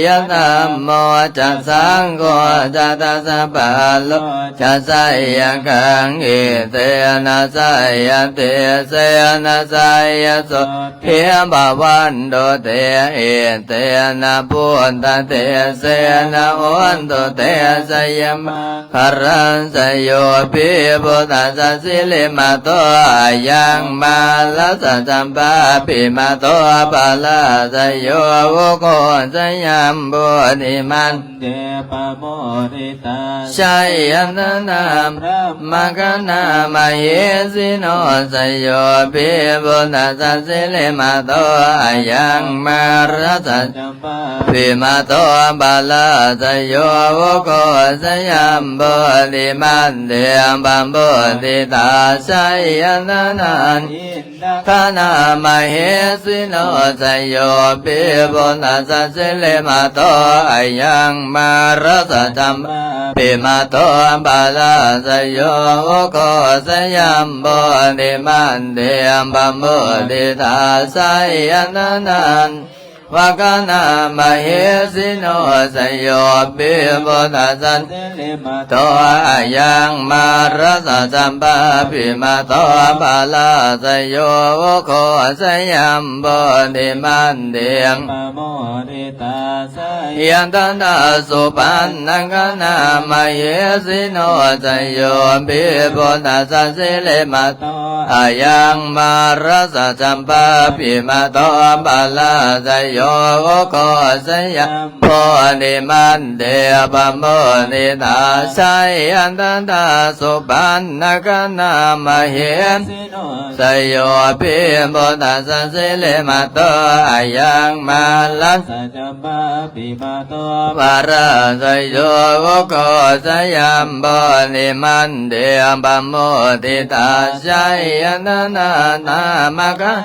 ຍະທຳໂມ ຈະ ສັງໂຄ ຈະ ທັດສະປາໂລ ຈະ ໄຊຍະຄັງ ເອເຕນະ ໄຊຍະເຕເສນະ ໄຊຍະໂສ ທິພະວັນຕຸເຕ ເອເຕນະ ພຸດທະເຕເສນະ ໂຫນຕຸເຕ ໄຊຍະມັງຄະລັງ ໄຊໂຍ ພິ ພຸດທະສະ ສິລິມະໂຕ ອາຍັງ ມາລະສະ ຈຳປາ ພິມະໂຕ ພະລາ ໄຊໂຍ ໂອໂຄ ໄຊຍະ ໂພທິມັນ ເດປະໂມທິຕາ ໄຊຍະຕະນາ ບຣະມະຄະນາ ມະເຫສິໂນ ໄຊໂຍ ພິ ພຸດທະສະ ສິລິມະໂຕ ອາຍັງ ມາລະສະ ຈຳປາ ພິມະໂຕ ພະລາ ໄຊໂຍ ໂອໂຄ ໄຊຍະ ໂພທິມັນ ເດປະໂມທິຕາ ໄຊຍະຕະນາ ຄະນາ ມະເຫສິໂນ ໄຊໂຍ ພິ ພຸດທະສະ ສິລິມະໂຕ ອາຍັງ ມາລະສະ ຈຳປາ ພິມະໂຕ ພະລາ ໄຊໂຍ ໂອໂຄ ໄຊຍະ ໂພທິມັນ ເດປະໂມທິຕາ ໄຊຍະຕະນາ ວະຄະນາມະເຫສິໂນ ໄຊໂຍ ປິ ພຸດທະສັນ ສິລິມະໂຕ ອາຍັງ ມາຣະສະຈັມປາພິມະໂຕ ປາລາໄຊໂຍ ໂອໂຄ ຊະຍັມໂພ ນິມັນຕິງ ປະໂມທິຕາ ຊະຍັນຕະນາ ສຸປັນນະຄະນາມະເຫສິໂນ ໄຊໂຍ ປິ ພຸດທະສັນ ສິລິມະໂຕ ອາຍັງ ມາຣະສະຈັມປາພິມະໂຕ ປາລາໄຊໂຍ ໂອໂຄ ຊະຍາ ໂພ ນິມັນເຕ ປະໂມທິຕາ ໄຊຍັນຕະນາ ສຸປັນນະຄະນາມະເຫສິໂນ ໄຊໂຍ ປິ ພຸດທະສັນ ສິລິມະໂຕ ອາຍັງ ມາຣະສະຈັມປາພິມະໂຕ ປາລາໄຊໂຍ ໂອໂຄ ຊະຍາມໂພ ນິມັນເຕ ປະໂມທິຕາ ໄຊຍະນະນາ ນາມະຄະ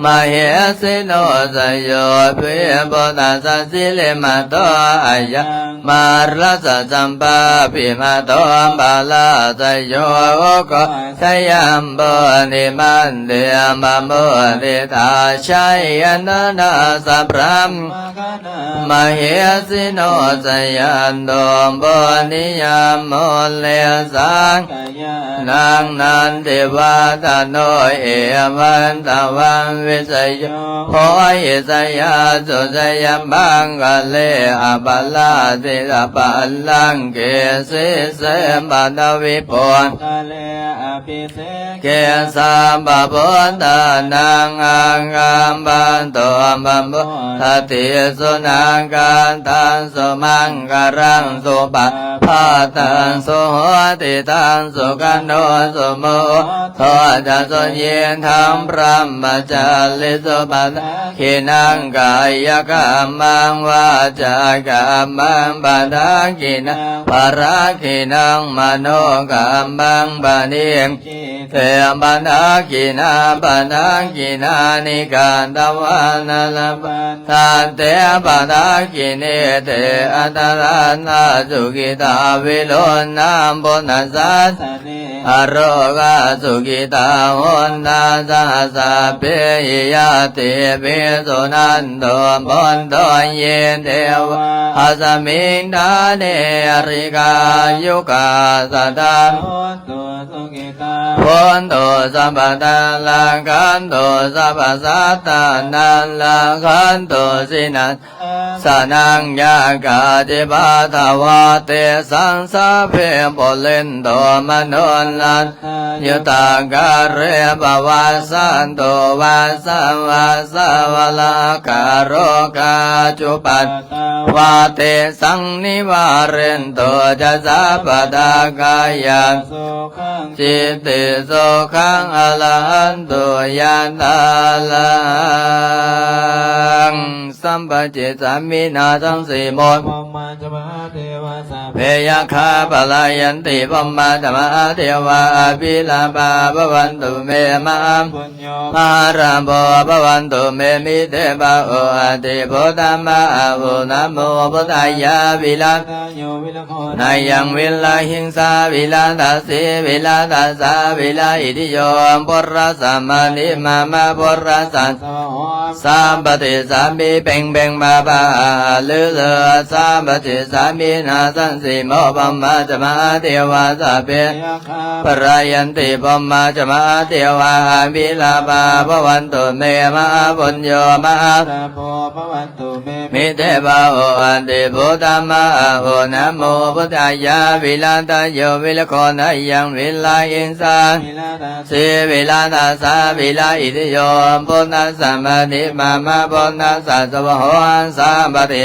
ມະເຫສິໂນ ໄຊໂຍ ປິ ພຸດທະສັນ ສິລິມະໂຕ ອາຍັງ ມາຣະສະຈັມປາພິມະໂຕ ປາລາໄຊໂຍ ໂອໂຄ ຊະຍາມໂພ ນິມັນເຕ ປະໂມທິຕາ ໄຊຍະນະນາ ສະພຣາມ ມະເຫສິໂນ ຊະຍັນໂຕ ໂພ ນິຍາໂມ ເລ ສັງ ຍານັງ ນັນທິວາທະໂນ ເອວັງ ຕະວັງ ວິສະໂຍ ໂຫ ຫິ ສະຍາສຸ ຊະຍະມັງຄະເລ ອະປະລາຊິຕະບັນລັງເກ ສີເສ ປະທະວີ ປຸງຄະເລ ອະພິເສເກ ສັບພະພຸດທານັງ ອັງຄະປັນໂຕ ປະໂມທະຕິ ສຸນາກາຕັງ ສຸມັງຄະລັງ ສຸປະພາຕັງ ສຸໂຫຕິຕັງ ສຸຂະໂນ ສຸມຸດໂທຈະ ສຸຍິງທັງ ບຣະມະຈາລີ ສຸປະດາກິນັງ ກາຍະກຳມັງ ວາຈາກຳມັງ ປະດາກິນັງ ພະລາກິນັງ ມະໂນກຳມັງ ປະນິດ ເຕ ປະດາກິນາ ປະດາກິນານິ ກາຕະວານະລະພັນທັນເຕ ປະດາກິນີ ເຕ ອັດຕະລານາ ສຸກິຕາ ວິລຸນນາ ພຸດທະສາສະເນ ອາໂລກາ ສຸກິຕາ ໂຫນນາ ສະຫະສັບເປຫິ ຍາຕິປິ ສຸນັນໂຕ ໂພນໂຕ ເຢ ເທວາ ອັດສະມິງຖາເນ ອາຣິກາຍຸກາ ສະດາ ໂພນໂຕ ສັບພະທາ ລັກຂັນໂຕ ສັບພະສັດຕານັງ ລັກຂັນໂຕ ຊິນະສານັງ ຍາກາທິປາທະວາ ເຕສັງ ສາເພ ປຸເຣນໂຕ ມະໂນລະ ທາ ຍຸຕາ ກາເຣ ປະວາສານໂຕ ວັດສະ ວັດສະ ວະລາ ກາໂຣ ກາຈຸປັດຕະວາ ເຕສັງ ນິວາເຣນໂຕ ຈະ ສັບພະທາ ກາຍັງ ສຸຂັງ ຈິດຕິ ສຸຂັງ ອະລະຫັນໂຕ ຍະຖາ ລະຫັງ ສຳປະຈິດສາມິ ນາສັງ ສີໂມ ເພຍະຄາ ປະລາຍັນຕິ ພົມມາຈະ ມະຫາເທວາ ອະພິລາພາ ພະວັນຕຸ ເມ ມະຫາ ໂຍ ມະຫາລາໂພ ພະວັນຕຸ ເມ ມິເທ ພະໂອ ອະຕິ ພຸດທະ ມະຫາໂອ ນະໂມ ພຸດທາຍາ ວິລາທາ ໂຍ ວິລະໂຄ ນາຍັງ ວິລະຫິງສາ ວິລາທາສີ ວິລາທາສາ ວິລາອິດທິໂຍ ພຸດລະສະມະນິ ມະມະ ພຸດລະສະ ສະຫະ ສຳປະຕິສາມິ ເພັງເພັງ ພະພາ ຫະ ລື ເລີ ສຳປະຕິສາມິ ນາສັງ ສີໂມ ພົມມາຈະ ມະຫາເທວາ ສະເພ ພະລາຍັນຕິ ພົມມາຈະ ມະຫາເທວາ ອະພິລາພາ ພະວັນຕຸ ເມ ມະຫາປຸນໂຍ ມະຫາ ມິເທ ພະໂອ ອະຕິ ພຸດທະ ມະຫາໂອ ນະໂມ ພຸດທາຍາ ວິລາທາໂຍ ວິລະໂຄ ນາຍັງ ວິລາຫິງສາ ສີ ວິລາທາສາ ວິລາອິດທິໂຍ ພຸດທະສະມະນິ ມະມະ ພຸດທະສະ ສະວະໂຫ ສຳປະຕິ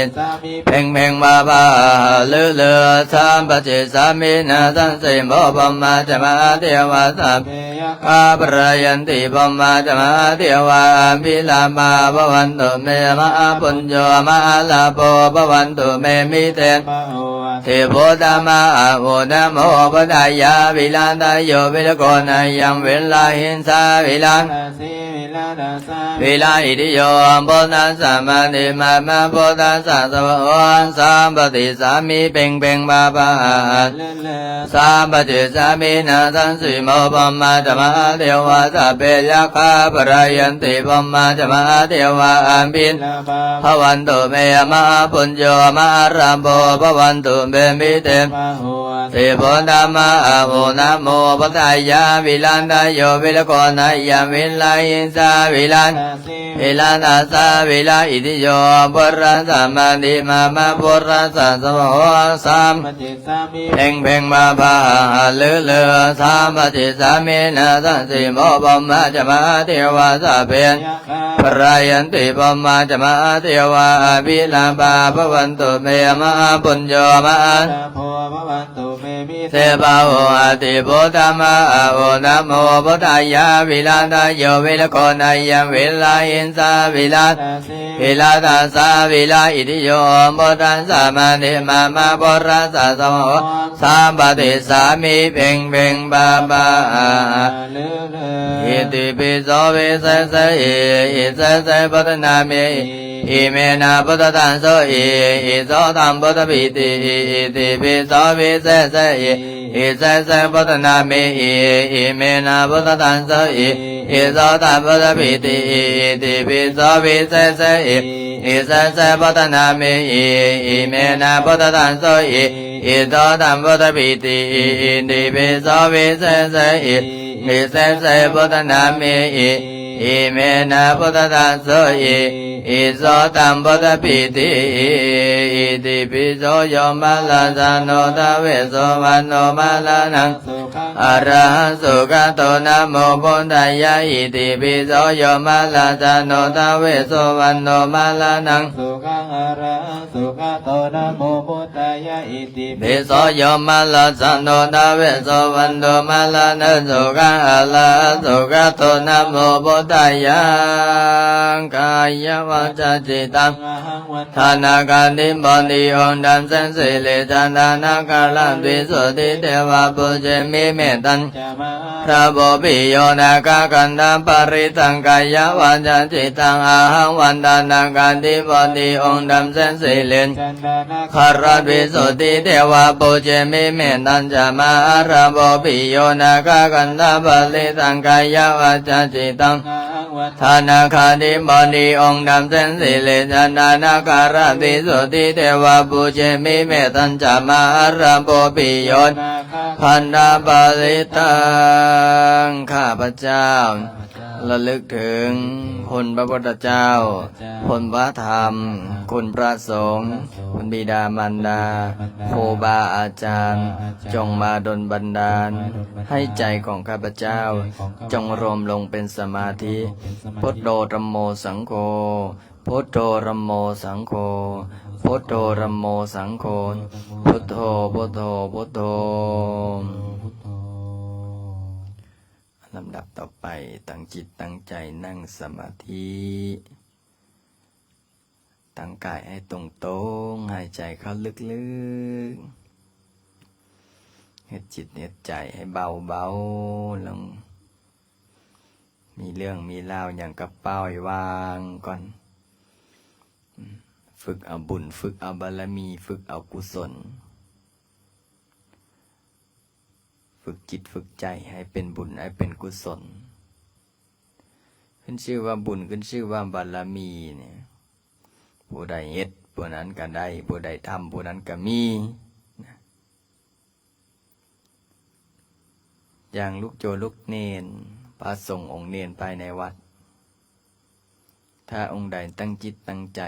ເພັງເພັງ ພະພາ ຫະລື ເລີ ສຳປະຕິສາມິ ນາສັງ ສີໂມ ພົມມາຈະ ມະຫາເທວາ ສະເພ ຄາ ພະລາຍັນຕິ ພົມມາຈະ ມະຫາເທວາ ອະພິລາພາ ພະວັນຕຸ ເມ ມະຫາປຸນໂຍ ມະຫາລາໂພ ພະວັນຕຸ ເມ ມິເທ ພະໂອ ອະຕິ ພຸດທະ ມະຫາໂອ ນະໂມ ພຸດທາຍາ ວິລາທາໂຍ ວິລະໂຄ ນາຍັງ ວິລາຫິງສາ ວິລາທາສີ ວິລາ ອິຕິໂຍ ພຸດທັດສະ ມະນິ ມະມະ ພຸດທັດສະ ສະວາໂຫ ສຳປະຕິສາມິ ເພັງເພັງ ພາພາ ສຳປະຕິສາມິ ນາສັງສີໂມ ພົມມາຈະ ມະຫາເທວາ ສັບເພ ຍັກຂາ ພະລາຍັນຕິ ພົມມາຈະ ມະຫາເທວາ ອະພິລາພາ ພະວັນຕຸ ເມ ມະຫາປຸນໂຍ ມະຫາລາໂພ ພະວັນຕຸ ເພມິ ເທວາ ໂຫ ຕິ ພຸດທະມາ ອາໂຫ ນະໂມ ພຸດທາຍາ ວິລັນທະໂຍ ວິລະໂກນາຍັງ ວິລະຫິງສາ ວິລັນ ວິລະທັດສະ ວິລະອິຕິໂຍ ພຸດທັດສະ ມະນິ ມະມະ ພຸດທັດສະ ສະວາໂຫ ສຳປະຕິສາມິ ເພັງເພັງ ພາພາ ລືລື ສຳປະຕິສາມິ ນາສັງສີໂມ ພົມມາຈະ ມະຫາເທວາ ສັບເພ ພະລາຍັນຕິ ພົມມາຈະ ມະຫາເທວາ ອະພິລາພາ ພະວັນຕຸ ເມ ມະຫາປຸນໂຍ ມະຫາ ເທວາ ໂຫ ອະຕິ ພຸດທະມາ ອາໂຫ ນະໂມ ພຸດທາຍາ ວິລັນທະໂຍ ວິລະໂກນາຍັງ ວິລະຫິງສາ ວິລັນ ວິລະທັດສະ ວິລະອິຕິໂຍ ພຸດທັດສະ ມະນິ ມະມະ ພຸດທັດສະ ສະວາໂຫ ສຳປະຕິສາມິ ເພັງເພັງ ພາພາ ອິຕິປິໂສ ວິເສສະ ເອ ເສສະ ພຸດທະນາເມ ເອ ເມນະ ພຸດທະທັງໂສ ເອ ເອ ໂສ ທຳ ພຸດທະປີຕິ ເອ ເອ ຕິປິໂສ ວິເສສະ ເອ ເອ ເສສະ ພຸດທະນາເມ ເອ ເອ ເມນະ ພຸດທະທັງໂສ ເອ ເອ ໂສ ທຳ ພຸດທະປີຕິ ເອ ເອ ຕິປິໂສ ວິເສສະ ເອ ເອ ເສສະ ພຸດທະນາເມ ເອ ເອ ເມນະ ພຸດທະທັງໂສ ເອ ເອ ໂສ ທຳ ພຸດທະປີຕິ ເອ ເອ ຕິປິໂສ ວິເສສະ ເອ ເອ ເສສະ ພຸດທະນາເມ ເອ ເອ ເມນະ ພຸດທະທັງໂສ ເອ ເອ ໂສ ທຳ ພຸດທະປີຕິ ເອ ເອ ຕິປິໂສ ໂຍ ມະລາສະໂນ ທະເວ ສຸວັນໂນ ມະລານັງ ອາລະຫັງ ສຸກະໂຕ ນະໂມ ບຸດທາຍະ ອິຕິປິໂສ ໂຍ ມະລາສະໂນ ທະເວ ສຸວັນໂນ ມະລານັງ ສຸກະໂຕ ນະໂມ ບຸດທາຍະ ອິຕິປິໂສ ໂຍ ມະລາສະໂນ ທະເວ ສຸວັນໂນ ມະລານັງ ສຸກະ ອາລະຫັງ ສຸກະໂຕ ນະໂມ ບຸດທາຍະ ກາຍະ ວາຈາ ຈິດຕັງ ອະຫັງ ວັນທະນາກາທິບໍດີ ອົງດຳເສັນສິລິຈັນດານາຄາລາດວິສຸດທິເທວາ ປູເຈມິ ເມຕັນຈະ ມະຫາລາໂພ ປິໂຍນາຄາຄັນທະປະລິດຕັງ ກາຍະ ວາຈາ ຈິດຕັງ ອະຫັງ ວັນທະນາກາທິບໍດີ ອົງດຳເສັນສິລິຈັນດານາຄາລາດວິສຸດທິເທວາ ປູເຈມິ ເມຕັນຈະ ມະຫາລາໂພ ປິໂຍນາຄາຄັນທະປະລິດຕັງ ກາຍະ ວາຈາ ຈິດຕັງ ທະນາຄາທິບໍດີ ອົງດຳເສັນສິລິຈັນດານາຄາລາດວິສຸດທິເທວາ ປູເຈມິ ເມຕັນຈະ ມະຫາລາໂພ ປິໂຍນາຄາຄັນທະປະລິດຕັງ ຂ້າພະເຈົ້າລະລຶກເຖິງຄຸນພະພຸດທະເຈົ້າ, ຄຸນພະທຳ, ຄຸນພະສົງ, ຄຸນບິດາມານດາ, ຄູບາອາຈານ, ຈົ່ງມາດົນບັນດານໃຫ້ໃຈຂອງຂ້າພະເຈົ້າ ຈົ່ງລວມລົງເປັນສະມາທິ. ພຸດໂທ ທຳໂມ ສັງໂຄ ພຸດໂທ ທຳໂມ ສັງໂຄ ພຸດໂທ ທຳໂມ ສັງໂຄ ພຸດໂທ ພຸດໂທ ພຸດໂທ. ລຳດັບຕໍ່ໄປ, ຕັ້ງຈິດຕັ້ງໃຈນັ່ງສະມາທິ, ຕັ້ງກາຍໃຫ້ຕົງໆ, ຫາຍໃຈເຂົ້າເລິກໆ, ເຮັດຈິດເຮັດໃຈໃຫ້ເບົາໆລົງ. ມີເລື່ອງມີລາວຫຍັງກໍປ່ອຍວາງກ່ອນ. ຝຶກເອົາບຸນ, ຝຶກເອົາບາລະມີ, ຝຶກເອົາກຸສົນ, ຝຶກຈິດຝຶກໃຈໃຫ້ເປັນບຸນ, ໃຫ້ເປັນກຸສົນ. ຂຶ້ນຊື່ວ່າບຸນ, ຂຶ້ນຊື່ວ່າບາລະມີນີ້, ຜູ້ໃດເຮັດ, ຜູ້ນັ້ນກໍໄດ້, ຜູ້ໃດທຳ, ຜູ້ນັ້ນກໍມີ. ຢ່າງລູກໂຈລູກເນນ, ພະສົງອົງເນນພາຍໃນວັດ, ຖ້າອົງໃດຕັ້ງຈິດຕັ້ງໃຈ,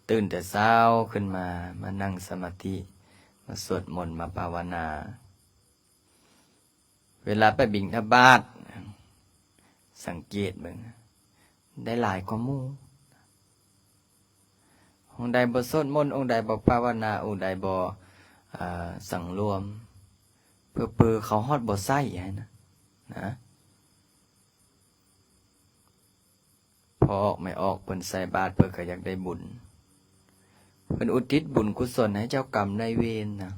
ຕື່ນແຕ່ເຊົ້າຂຶ້ນມາ, ມານັ່ງສະມາທິ, ມາສວດມົນ, ມາພາວະນາ, ເວລາໄປບິນທະບາດ, ສັງເກດເບິ່ງ, ໄດ້ຫຼາຍກວ່າໝູ່. ອົງໃດບໍ່ສວດມົນ, ອົງໃດບໍ່ພາວະນາ, ອົງໃດບໍ່, ເອີ, ສັງລວມ, ເຜີໆເຂົາຮອດບໍ່ໃສ່ຫັ້ນນະ, ນະ. ພໍ່ອອກແມ່ອອກ, ເພິ່ນໃສ່ບາດ, ເພິ່ນກໍຢາກໄດ້ບຸນ. ເພິ່ນອຸທິດບຸນກຸສົນໃຫ້ເຈົ້າກຳນາຍເວນນະ.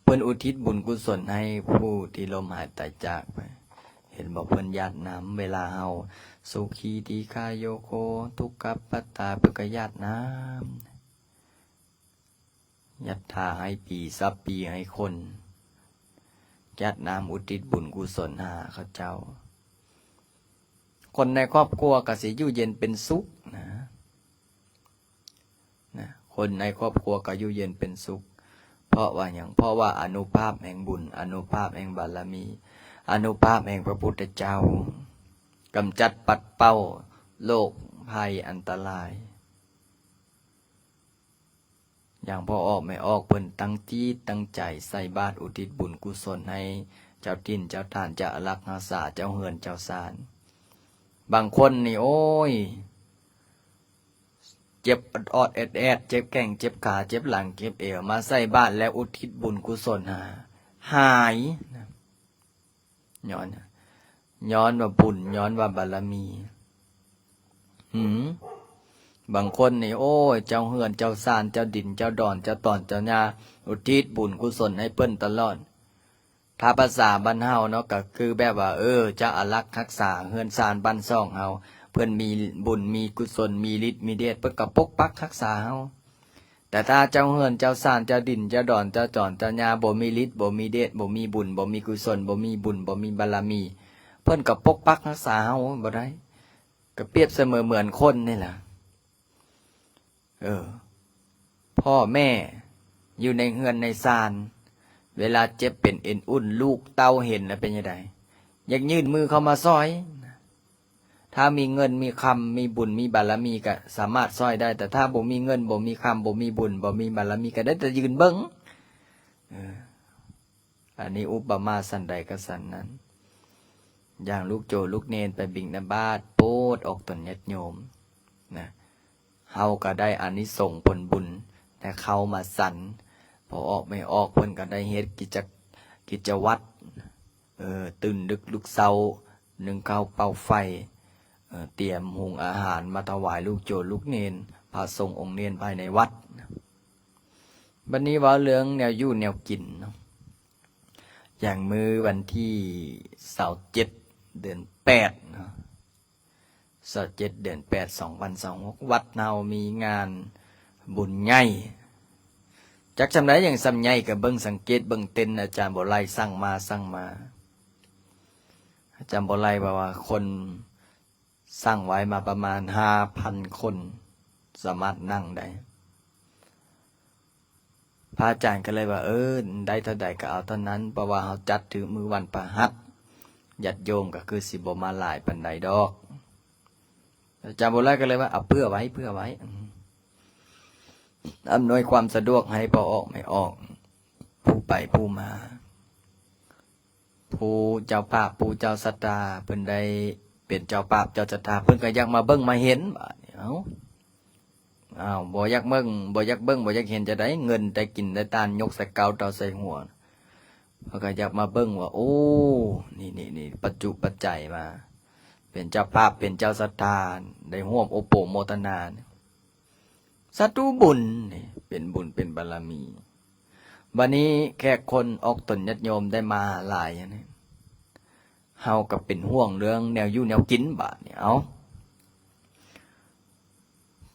ເພິ່ນອຸທິດບຸນກຸສົນໃຫ້ຜູ້ທີ່ລົ້ມຫາຍຕາຍຈາກໄປ. ເ ເຫັນບໍ່ ເພິ່ນຢາດນ້ຳ ເວລາເຮົາ ສຸຂີ ທີຄາໂຍໂຄ ທຸກກັບປັດຕາ ເພິ່ນກໍຢາດນ້ຳ ຍັດຖາໃຫ້ປີ ສັບປີໃຫ້ຄົນ ຈັດນ້ຳອຸທິດບຸນກຸສົນຫາເຂົາເຈົ້າ. ຄົນໃນຄອບຄົວກໍຊິຢູ່ເຢັນເປັນສຸກນະ ນະ ຄົນໃນຄອບຄົວກໍຢູ່ເຢັນເປັນສຸກ. ເພາະວ່າຫຍັງ? ເພາະວ່າອານຸພາບແຫ່ງບຸນ, ອານຸພາບແຫ່ງບາລະມີ, ອານຸພາບແຫ່ງພະພຸດທະເຈົ້າ ກຳຈັດປັດເປົ່າໂລກໄພອັນຕະລາຍ. ຢ່າງພໍ່ອອກແມ່ອອກເພິ່ນຕັ້ງຈິດຕັ້ງໃຈໃສ່ບາດອຸທິດບຸນກຸສົນໃຫ້ເຈົ້າຖິ່ນເຈົ້າຖານ ເຈົ້າອາລັກຮັກສາ ເຈົ້າເຮືອນເຈົ້າຊານ. ບາງຄົນນີ້ ໂອ້ຍ ເຈັບອອດໆແອດໆ ເຈັບແຂ້ງເຈັບຂາ ເຈັບຫຼັງເຈັບເອວ ມາໃສ່ບາດແລ້ວອຸທິດບຸນກຸສົນຫາ ຫາຍ. ຍ້ອນ ຍ້ອນວ່າບຸນ ຍ້ອນວ່າບາລະມີ. ຫື ບາງຄົນນີ້ ໂອ້ຍ ເຈົ້າເຮືອນເຈົ້າຊານ ເຈົ້າດິນເຈົ້າດອນ ເຈົ້າຕອນເຈົ້າຫຍ້າ ອຸທິດບຸນກຸສົນໃຫ້ເພິ່ນຕະຫຼອດ. ຖ້າພາສາບ້ານເຮົາເນາະ ກໍຄືແບບວ່າ ເອີ ເຈົ້າອາລັກຮັກສາເຮືອນຊານບ້ານຊ່ອງເຮົາ ເພິ່ນມີບຸນມີກຸສົນ ມີລິດມີເດດ ເພິ່ນກໍປົກປັກຮັກສາເຮົາ. ແຕ່ຖ້າເຈົ້າເຮືອນເຈົ້າຊານ ເຈົ້າດິນເຈົ້າດອນ ເຈົ້າຕອນເຈົ້າຫຍ້າ ບໍ່ມີລິດ ບໍ່ມີເດດ ບໍ່ມີບຸນ ບໍ່ມີກຸສົນ ບໍ່ມີບຸນ ບໍ່ມີບາລະມີ ເພິ່ນກໍປົກປັກຮັກສາເຮົາບໍ່ໄດ້. ກໍປຽບສະເໝີເໝືອນຄົນນີ້ລະ ເອີ ພໍ່ແມ່ຢູ່ໃນເຮືອນໃນຊານ ເວລາເຈັບເປັນເອັນອຸ່ນ ລູກເຕົ້າເຫັນແລ້ວເປັນຈັ່ງໃດ? ຢາກຍື່ນມືເຂົ້າມາຊ່ອຍ. ຖ້າມີເງິນມີຄຳ ມີບຸນມີບາລະມີ ກະສາມາດຊ່ອຍໄດ້, ແຕ່ຖ້າບໍ່ມີເງິນ ບໍ່ມີຄຳ ບໍ່ມີບຸນ ບໍ່ມີບາລະມີ ກະໄດ້ແຕ່ຢືນເບິ່ງ. ເອີ ອັນນີ້ອຸປະມາສັນໃດກໍສັນນັ້ນ. ຢ່າງລູກໂຈລູກເນນໄປບິນທະບາດ ໂປດອອກຕົນຍາດໂຍມນະ, ເຮົາກໍໄດ້ອານິສົງຜົນບຸນ ໄດ້ເຂົ້າມາສັນ. ພໍ່ອອກແມ່ອອກເພິ່ນກໍໄດ້ເຮັດກິດຈະ ກິດຈະວັດ ເອີ ຕື່ນດຶກລຸກເຊົ້າ ໜຶ້ງເຂົ້າເປົ່າໄຟ ເອີ ຕຽມຫຸງອາຫານມາຖວາຍລູກໂຈລູກເນນ ພະສົງອົງເນນພາຍໃນວັດ. ບັດນີ້ເວົ້າເລື່ອງແນວຢູ່ແນວກິນເນາະ, ຢ່າງມື້ວັນທີຊາວເຈັດ ເດືອນແປດເນາະ, ຊາວເຈັດ ເດືອນແປດ ສອງພັນຊາວຫົກ ວັດເຮົາມີງານບຸນໃຫຍ່. ຈັກສ່ຳໃດ ຫຍັງສ່ຳໃຫຍ່ ກໍເບິ່ງສັງເກດເບິ່ງເຕັນ ອາຈານບົວໄລສັ່ງມາ ສັ່ງມາ. ອາຈານບົວໄລວ່າ ວ່າຄົນສັ່ງໄວ້ມາປະມານຫ້າພັນຄົນ ສາມາດນັ່ງໄດ້. ພະອາຈານກໍເລີຍວ່າ ເອີ ໄດ້ເທົ່າໃດກໍເອົາເທົ່ານັ້ນ, ເພາະວ່າເຮົາຈັດຖືກມື້ວັນພະຫັດ ຍາດໂຍມກໍຄືຊິບໍ່ມາຫຼາຍປານໃດດອກ. ອາຈານບົວໄລກໍເລີຍວ່າ ເອົາເຜື່ອໄວ້ ເຜື່ອໄວ້ ອຳນວຍຄວາມສະດວກໃຫ້ພໍ່ອອກແມ່ອອກ ຜູ້ໄປຜູ້ມາ. ຜູ້ເຈົ້າພາບ ຜູ້ເຈົ້າສັດທາ ເພິ່ນໄດ້ເປັນເຈົ້າພາບເຈົ້າສັດທາ ເພິ່ນກໍຢາກມາເບິ່ງມາເຫັນ. ບາດນີ້ ເອົ້າ ອ້າວ ບໍ່ຢາກເບິ່ງ ບໍ່ຢາກເບິ່ງ ບໍ່ຢາກເຫັນຈະໄດ້ ເງິນແຕ່ກິນແຕ່ທານ ຍົກໃສ່ເກົ້າເຕົາໃສ່ຫົວ. ເພິ່ນກໍຢາກມາເບິ່ງວ່າ ໂອ້ ນີ້ໆໆ ປັດຈຸປັດໄຈມາ ເປັນເຈົ້າພາບ ເປັນເຈົ້າສັດທາ ໄດ້ຮ່ວມໂອໂປໂມທະນາ ສາທຸບຸນ ນີ້ເປັນບຸນເປັນບາລະມີ. ບັດນີ້ແຂກຄົນອອກຕົນຍາດໂຍມໄດ້ມາຫຼາຍ ອັນນີ້ ເຮົາກໍເປັນຫ່ວງເລື່ອງແນວຢູ່ແນວກິນ. ບາດນີ້ ເອົາ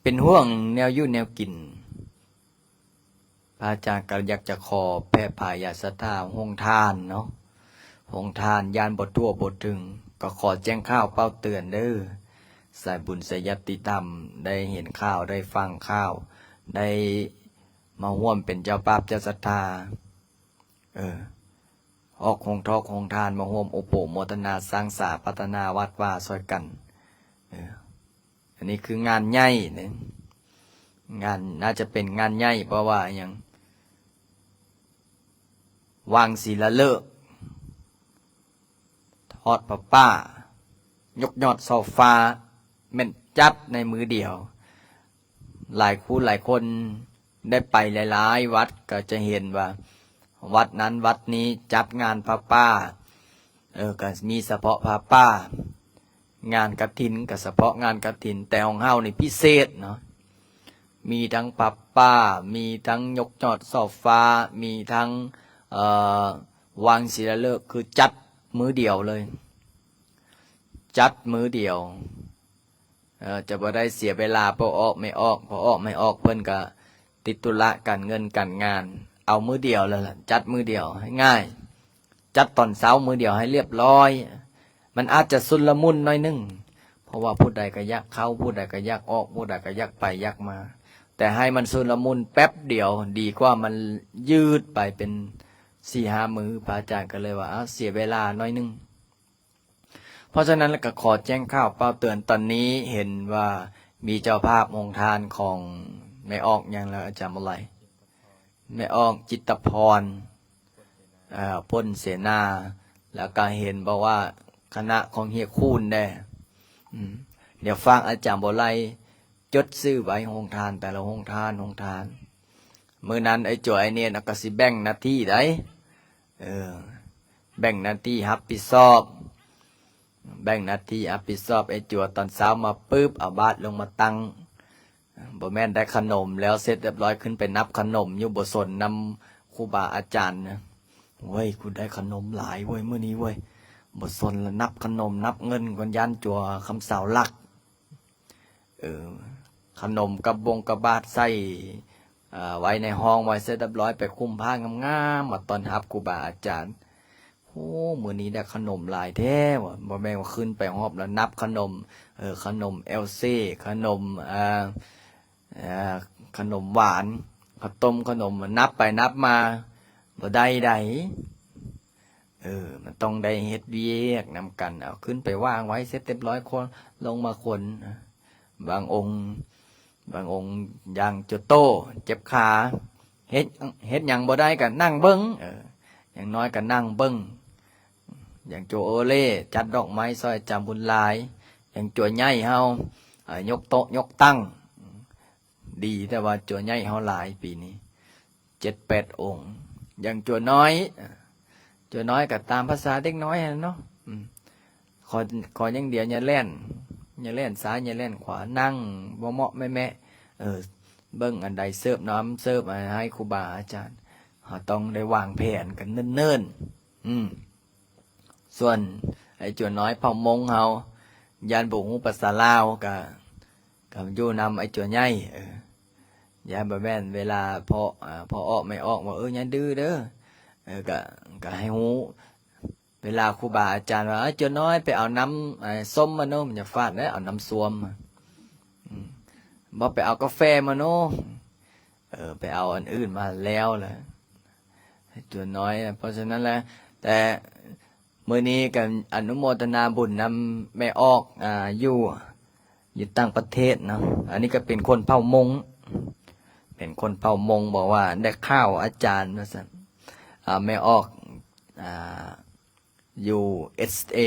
ເປັນຫ່ວງແນວຢູ່ແນວກິນ ພະອາຈານກໍຢາກຈະຂໍແຜ່ພາຍາສັດທາໂຮງທານເນາະ, ໂຮງທານຢ້ານບໍ່ທົ່ວບໍ່ເຖິງ ກໍຂໍແຈ້ງຂ່າວເປົ່າເຕືອນເດີ ສາຍບຸນສາຍຍາດຕິທຳ ໄດ້ເຫັນຂ່າວ ໄດ້ຟັງຂ່າວ ໄດ້ມາຮ່ວມເປັນເຈົ້າພາບເຈົ້າສັດທາ ເອີ ອອກໂຮງທອກໂຮງທານ ມາຮ່ວມໂອໂປໂມທະນາສ້າງສາພັດທະນາວັດວາຊ່ອຍກັນ. ເອີ ອັນນີ້ຄືງານໃຫຍ່ເດ້ ງານ ໜ້າຈະເປັນງານໃຫຍ່ ເພາະວ່າຫຍັງ ວາງສີລາເລີກ ທອດຜ້າປ່າ ຍົກຍອດຊໍ່ຟ້າ ແມ່ນຈັດໃນມື້ດຽວ. ຫຼາຍຄູ່ຫຼາຍຄົນໄດ້ໄປຫຼາຍໆວັດ ກໍຈະເຫັນວ່າ ວັດນັ້ນວັດນີ້ຈັດງານຜ້າປ່າ ເອີ ກໍມີສະເພາະຜ້າປ່າ, ງານກະຖິນກໍສະເພາະງານກະຖິນ, ແຕ່ຂອງເຮົານີ້ພິເສດເນາະ, ມີທັງຜ້າປ່າ ມີທັງຍົກຍອດຊໍ່ຟ້າ ມີທັງ ເອີ ວາງສີລາເລີກ ຄືຈັດມື້ດຽວເລີຍ. ຈັດມື້ດຽວ ເອີ ຈະບໍ່ໄດ້ເສຍເວລາພໍ່ອອກແມ່ອອກ ພໍ່ອອກແມ່ອອກເພິ່ນກະຕິດທຸລະການເງິນການງານ ເອົາມື້ດຽວແລ້ວລະ ຈັດມື້ດຽວໃຫ້ງ່າຍ ຈັດຕອນເຊົ້າມື້ດຽວໃຫ້ລຽບລ້ອຍ ມັນອາດຈະຊຸນລະມຸນໜ້ອຍໜຶ່ງ ເພາະວ່າຜູ້ໃດກະຢາກເຂົ້າ ຜູ້ໃດກະຢາກອອກ ຜູ້ໃດກະຢາກໄປຢາກມາ ແຕ່ໃຫ້ມັນຊຸນລະມຸນແປັບດຽວ ດີກວ່າມັນຍືດໄປເປັນສີ່ຫ້າມື້ ພະອາຈານກະເລີຍວ່າ ເອົາ ເສຍເວລາໜ້ອຍໜຶ່ງ. ເພາະສະນັ້ນລະກະຂໍແຈ້ງຂ່າວເປົ່າເຕືອນ ຕອນນີ້ເຫັນວ່າມີເຈົ້າພາບໂຮງທານຂອງແມ່ອອກຫຍັງລະ ອາຈານບໍ່ໄຫຼ ແມ່ອອກຈິດຕະພອນ ເອີ ພົ້ນເສນາ ແລ້ວກະເຫັນບອກວ່າຄະນະຂອງເຮຍຄູນແດ່ ອືມ ດຽວຝາກອາຈານບໍ່ໄຫຼຈົດຊື່ໄວ້ ໂຮງທານແຕ່ລະໂຮງທານ ໂຮງທານ ມື້ນັ້ນໄອ້ຈົວໄອ້ເນດນະກະຊິແບ່ງໜ້າທີ່ໃດ໋ ເອີ ແບ່ງໜ້າທີ່ຮັບຜິດຊອບ ແບ່ງໜ້າທີ່ຮັບຜິດຊອບ ໄອ້ຈົວຕອນເຊົ້າມາປຶບ ເອົາບາດລົງມາຕັ້ງ ບໍ່ແມ່ນໄດ້ຂະໜົມແລ້ວເສັດລຽບລ້ອຍ ຂຶ້ນໄປນັບຂະໜົມຢູ່ ບໍ່ສົນນຳຄູບາອາຈານນະ ໂອ້ຍ ກູໄດ້ຂະໜົມຫຼາຍເວີຍມື້ນີ້ເວີຍ ບໍ່ສົນລະ ນັບຂະໜົມນັບເງິນກ່ອນ ຢ້ານຈົວຄຳເສົາລັກ ເອີ ຂະໜົມກັບບົງກະບາດໃສ່ ເອີ ໄວ້ໃນຫ້ອງໄວ້ເສັດລຽບລ້ອຍ ໄປຄຸມຜ້າງາມໆ ມາຕ້ອນຮັບຄູບາອາຈານ ໂອ້ ມື້ນີ້ໄດ້ຂະໜົມຫຼາຍແທ້ວ່າ ບໍ່ແມ່ນວ່າຂຶ້ນໄປຮອບລະນັບຂະໜົມ ເອີ ຂະໜົມແອວເຊ ຂະໜົມ ເອີ ເອີ ຂະໜົມຫວານ ເຂົ້າຕົ້ມ ຂະໜົມ ນັບໄປນັບມາບໍ່ໄດ້ໃດ ເອີ ມັນຕ້ອງໄດ້ເຮັດວຽກນຳກັນ ເອົາຂຶ້ນໄປວາງໄວ້ເສັດລຽບລ້ອຍ ຄົນລົງມາຄົນ ບາງອົງ ບາງອົງຢ່າງຈົວໂຕເຈັບຂາ ເຮັດ ເຮັດຫຍັງບໍ່ໄດ້ກະນັ່ງເບິ່ງ ເອີ ຢ່າງນ້ອຍກະນັ່ງເບິ່ງ ຢ່າງໂຈໂອເລຈັດດອກໄມ້ຊ່ອຍອາຈານບຸນຫຼາຍ ຢ່າງຈົວໃຫຍ່ເຮົາ ເອີ ຍົກໂຕະຍົກຕັ່ງ ດີແຕ່ວ່າຈົວໃຫຍ່ເຮົາຫຼາຍປີນີ້ ເຈັດແປດອົງ ຢ່າງຈົວນ້ອຍ ເອີ ຈົວນ້ອຍກະຕາມພາສາເດັກນ້ອຍຫັ້ນເນາະ ອືມ ຂໍ ຂໍຢ່າງດຽວ ຢ່າແລ່ນ ຢ່າແລ່ນຊ້າຍ ຢ່າແລ່ນຂວາ ນັ່ງເໝາະໆແມະໆ ເອີ ເບິ່ງອັນໃດເສີບນ້ຳເສີບໃຫ້ຄູບາອາຈານ ເຮົາຕ້ອງໄດ້ວາງແຜນກັນເນີນໆ ອືມ ສ່ວນໄອ້ຈົວນ້ອຍເຜົ່າມົ້ງເຮົາ ຢ້ານບໍ່ຮູ້ພາສາລາວ ກະ ກະຢູ່ນຳໄອ້ຈົວໃຫຍ່ ເອີ ຢ້ານບໍ່ແມ່ນເວລາພໍ່ ອາ ພໍ່ອອກແມ່ອອກວ່າ ເອີ ຢ່າດື້ເດີ ເອີ ກະ ກະໃຫ້ຮູ້ ເວລາຄູບາອາຈານວ່າ ເອີ ຈົວນ້ອຍໄປເອົານ້ຳ ເອີ ສົ້ມມາໂນ ມັນຈະຟາດເດ້ ເອົານ້ຳຊວມ ອືມ ບໍ່ໄປເອົາກາແຟມາໂນ ເອີ ໄປເອົາອັນອື່ນມາແລ້ວລະ ຈົວນ້ອຍ ເພາະສະນັ້ນລະ ແຕ່ມື້ນີ້ກະອະນຸໂມທະນາບຸນນຳແມ່ອອກ ອາ ຢູ່ ຢູ່ຕ່າງປະເທດເນາະ ອັນນີ້ກະເປັນຄົນເຜົ່າມົ້ງ ເປັນຄົນເຜົ່າມົ້ງ ບອກວ່າໄດ້ຂ່າວອາຈານວ່າຊັ້ນ ອາ ແມ່ອອກ ອາ ຢູ່ເອສເອ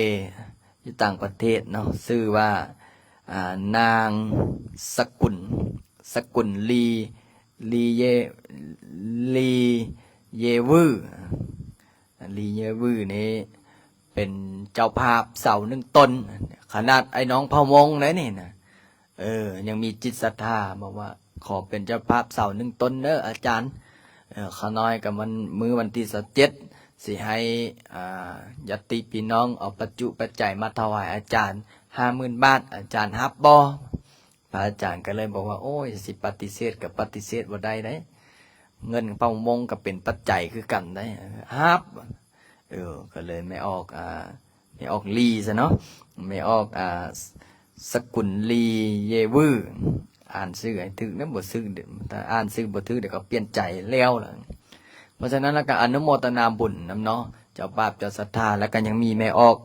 ຢູ່ຕ່າງປະເທດເນາະ ຊື່ວ່າ ອາ ນາງສະກຸນ ສະກຸນລີ ລີເຢ ລີເຢວື ລີເຢວືນີ້ເປັນເຈົ້າພາບເສົາໜຶ່ງຕົນ ຂະໜາດໄອ້ນ້ອງເຜົ່າມົ້ງໃດນີ້ນະ ເອີ ຍັງມີຈິດສັດທາ ບອກວ່າ ຂໍເປັນເຈົ້າພາບເສົາໜຶ່ງຕົນເດີອາຈານ ເອີ ຂ້ານ້ອຍກະມັນ ມື້ວັນທີຊາວເຈັດ ຊິໃຫ້ ອາ ຍາດຕິພີ່ນ້ອງເອົາປັດຈຸປັດໄຈມາຖວາຍອາຈານຫ້າໝື່ນບາດ ອາຈານຮັບບໍ່? ພະອາຈານກະເລີຍບອກວ່າ ໂອ້ຍ ຊິປະຕິເສດກະປະຕິເສດບໍ່ໄດ້ເດ້ ເງິນເຜົ່າມົ້ງກະເປັນປັດໄຈຄືກັນເດ້ ຮັບ ເອີ ກະເລີຍແມ່ອອກ ອາ ແມ່ອອກລີຊະເນາະ ແມ່ອອກ ອາ ສະກຸນລີເຢວື ອ່ານຊື່ໃຫ້ຖືກເດີ ບໍ່ຖືກ ຖ້າອ່ານຊື່ບໍ່ຖືກດຽວກະປ່ຽນໃຈແລ້ວລະ ເພາະສະນັ້ນລະກະອະນຸໂມທະນາບຸນນຳເນາະ ເຈົ້າພາບເຈົ້າສັດທາ ລະກະຍັງມີແມ່ອອກ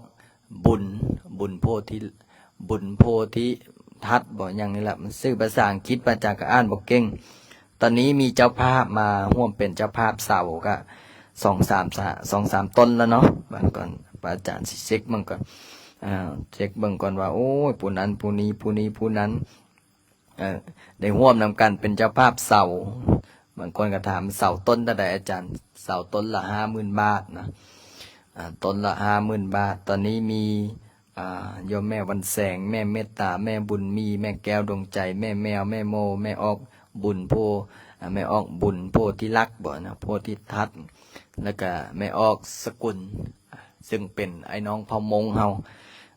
ບຸນ ບຸນໂພທິ ບຸນໂພທິທັດບໍ ຫຍັງນີ້ລະ ມັນຊື່ພາສາອັງກິດ ພະອາຈານກະອ່ານບໍ່ເກັ່ງ ຕອນນີ້ມີເຈົ້າພາບມາຮ່ວມເປັນເຈົ້າພາບເສົາກະສອງສາມ ສາ ສອງສາມຕົນລະເນາະ ບາງກ່ອນ ພະອາຈານຊິເຊັກເບິ່ງກ່ອນ ອາ ເຊັກເບິ່ງກ່ອນວ່າ ໂອ້ຍ ຜູ້ນັ້ນຜູ້ນີ້ ຜູ້ນີ້ຜູ້ນັ້ນ ເອີ ໄດ້ຮ່ວມນຳກັນເປັນເຈົ້າພາບເສົາ ບາງຄົນກະຖາມ ເສົາຕົ້ນເທົ່າໃດອາຈານ? ເສົາຕົ້ນລະຫ້າໝື່ນບາດນະ ອາ ຕົ້ນລະຫ້າໝື່ນບາດ ຕອນນີ້ມີ ອາ ໂຍມແມ່ວັນແສງ ແມ່ເມດຕາ ແມ່ບຸນມີ ແມ່ແກ້ວດວງໃຈ ແມ່ແມວ ແມ່ໂມ ແມ່ອອກບຸນໂພ ອາ ແມ່ອອກບຸນໂພທິລັກບໍນະ ໂພທິທັດ ລະກະແມ່ອອກສະກຸນ ຊຶ່ງເປັນອ້າຍນ້ອງເຜົ່າມົ້ງເຮົາ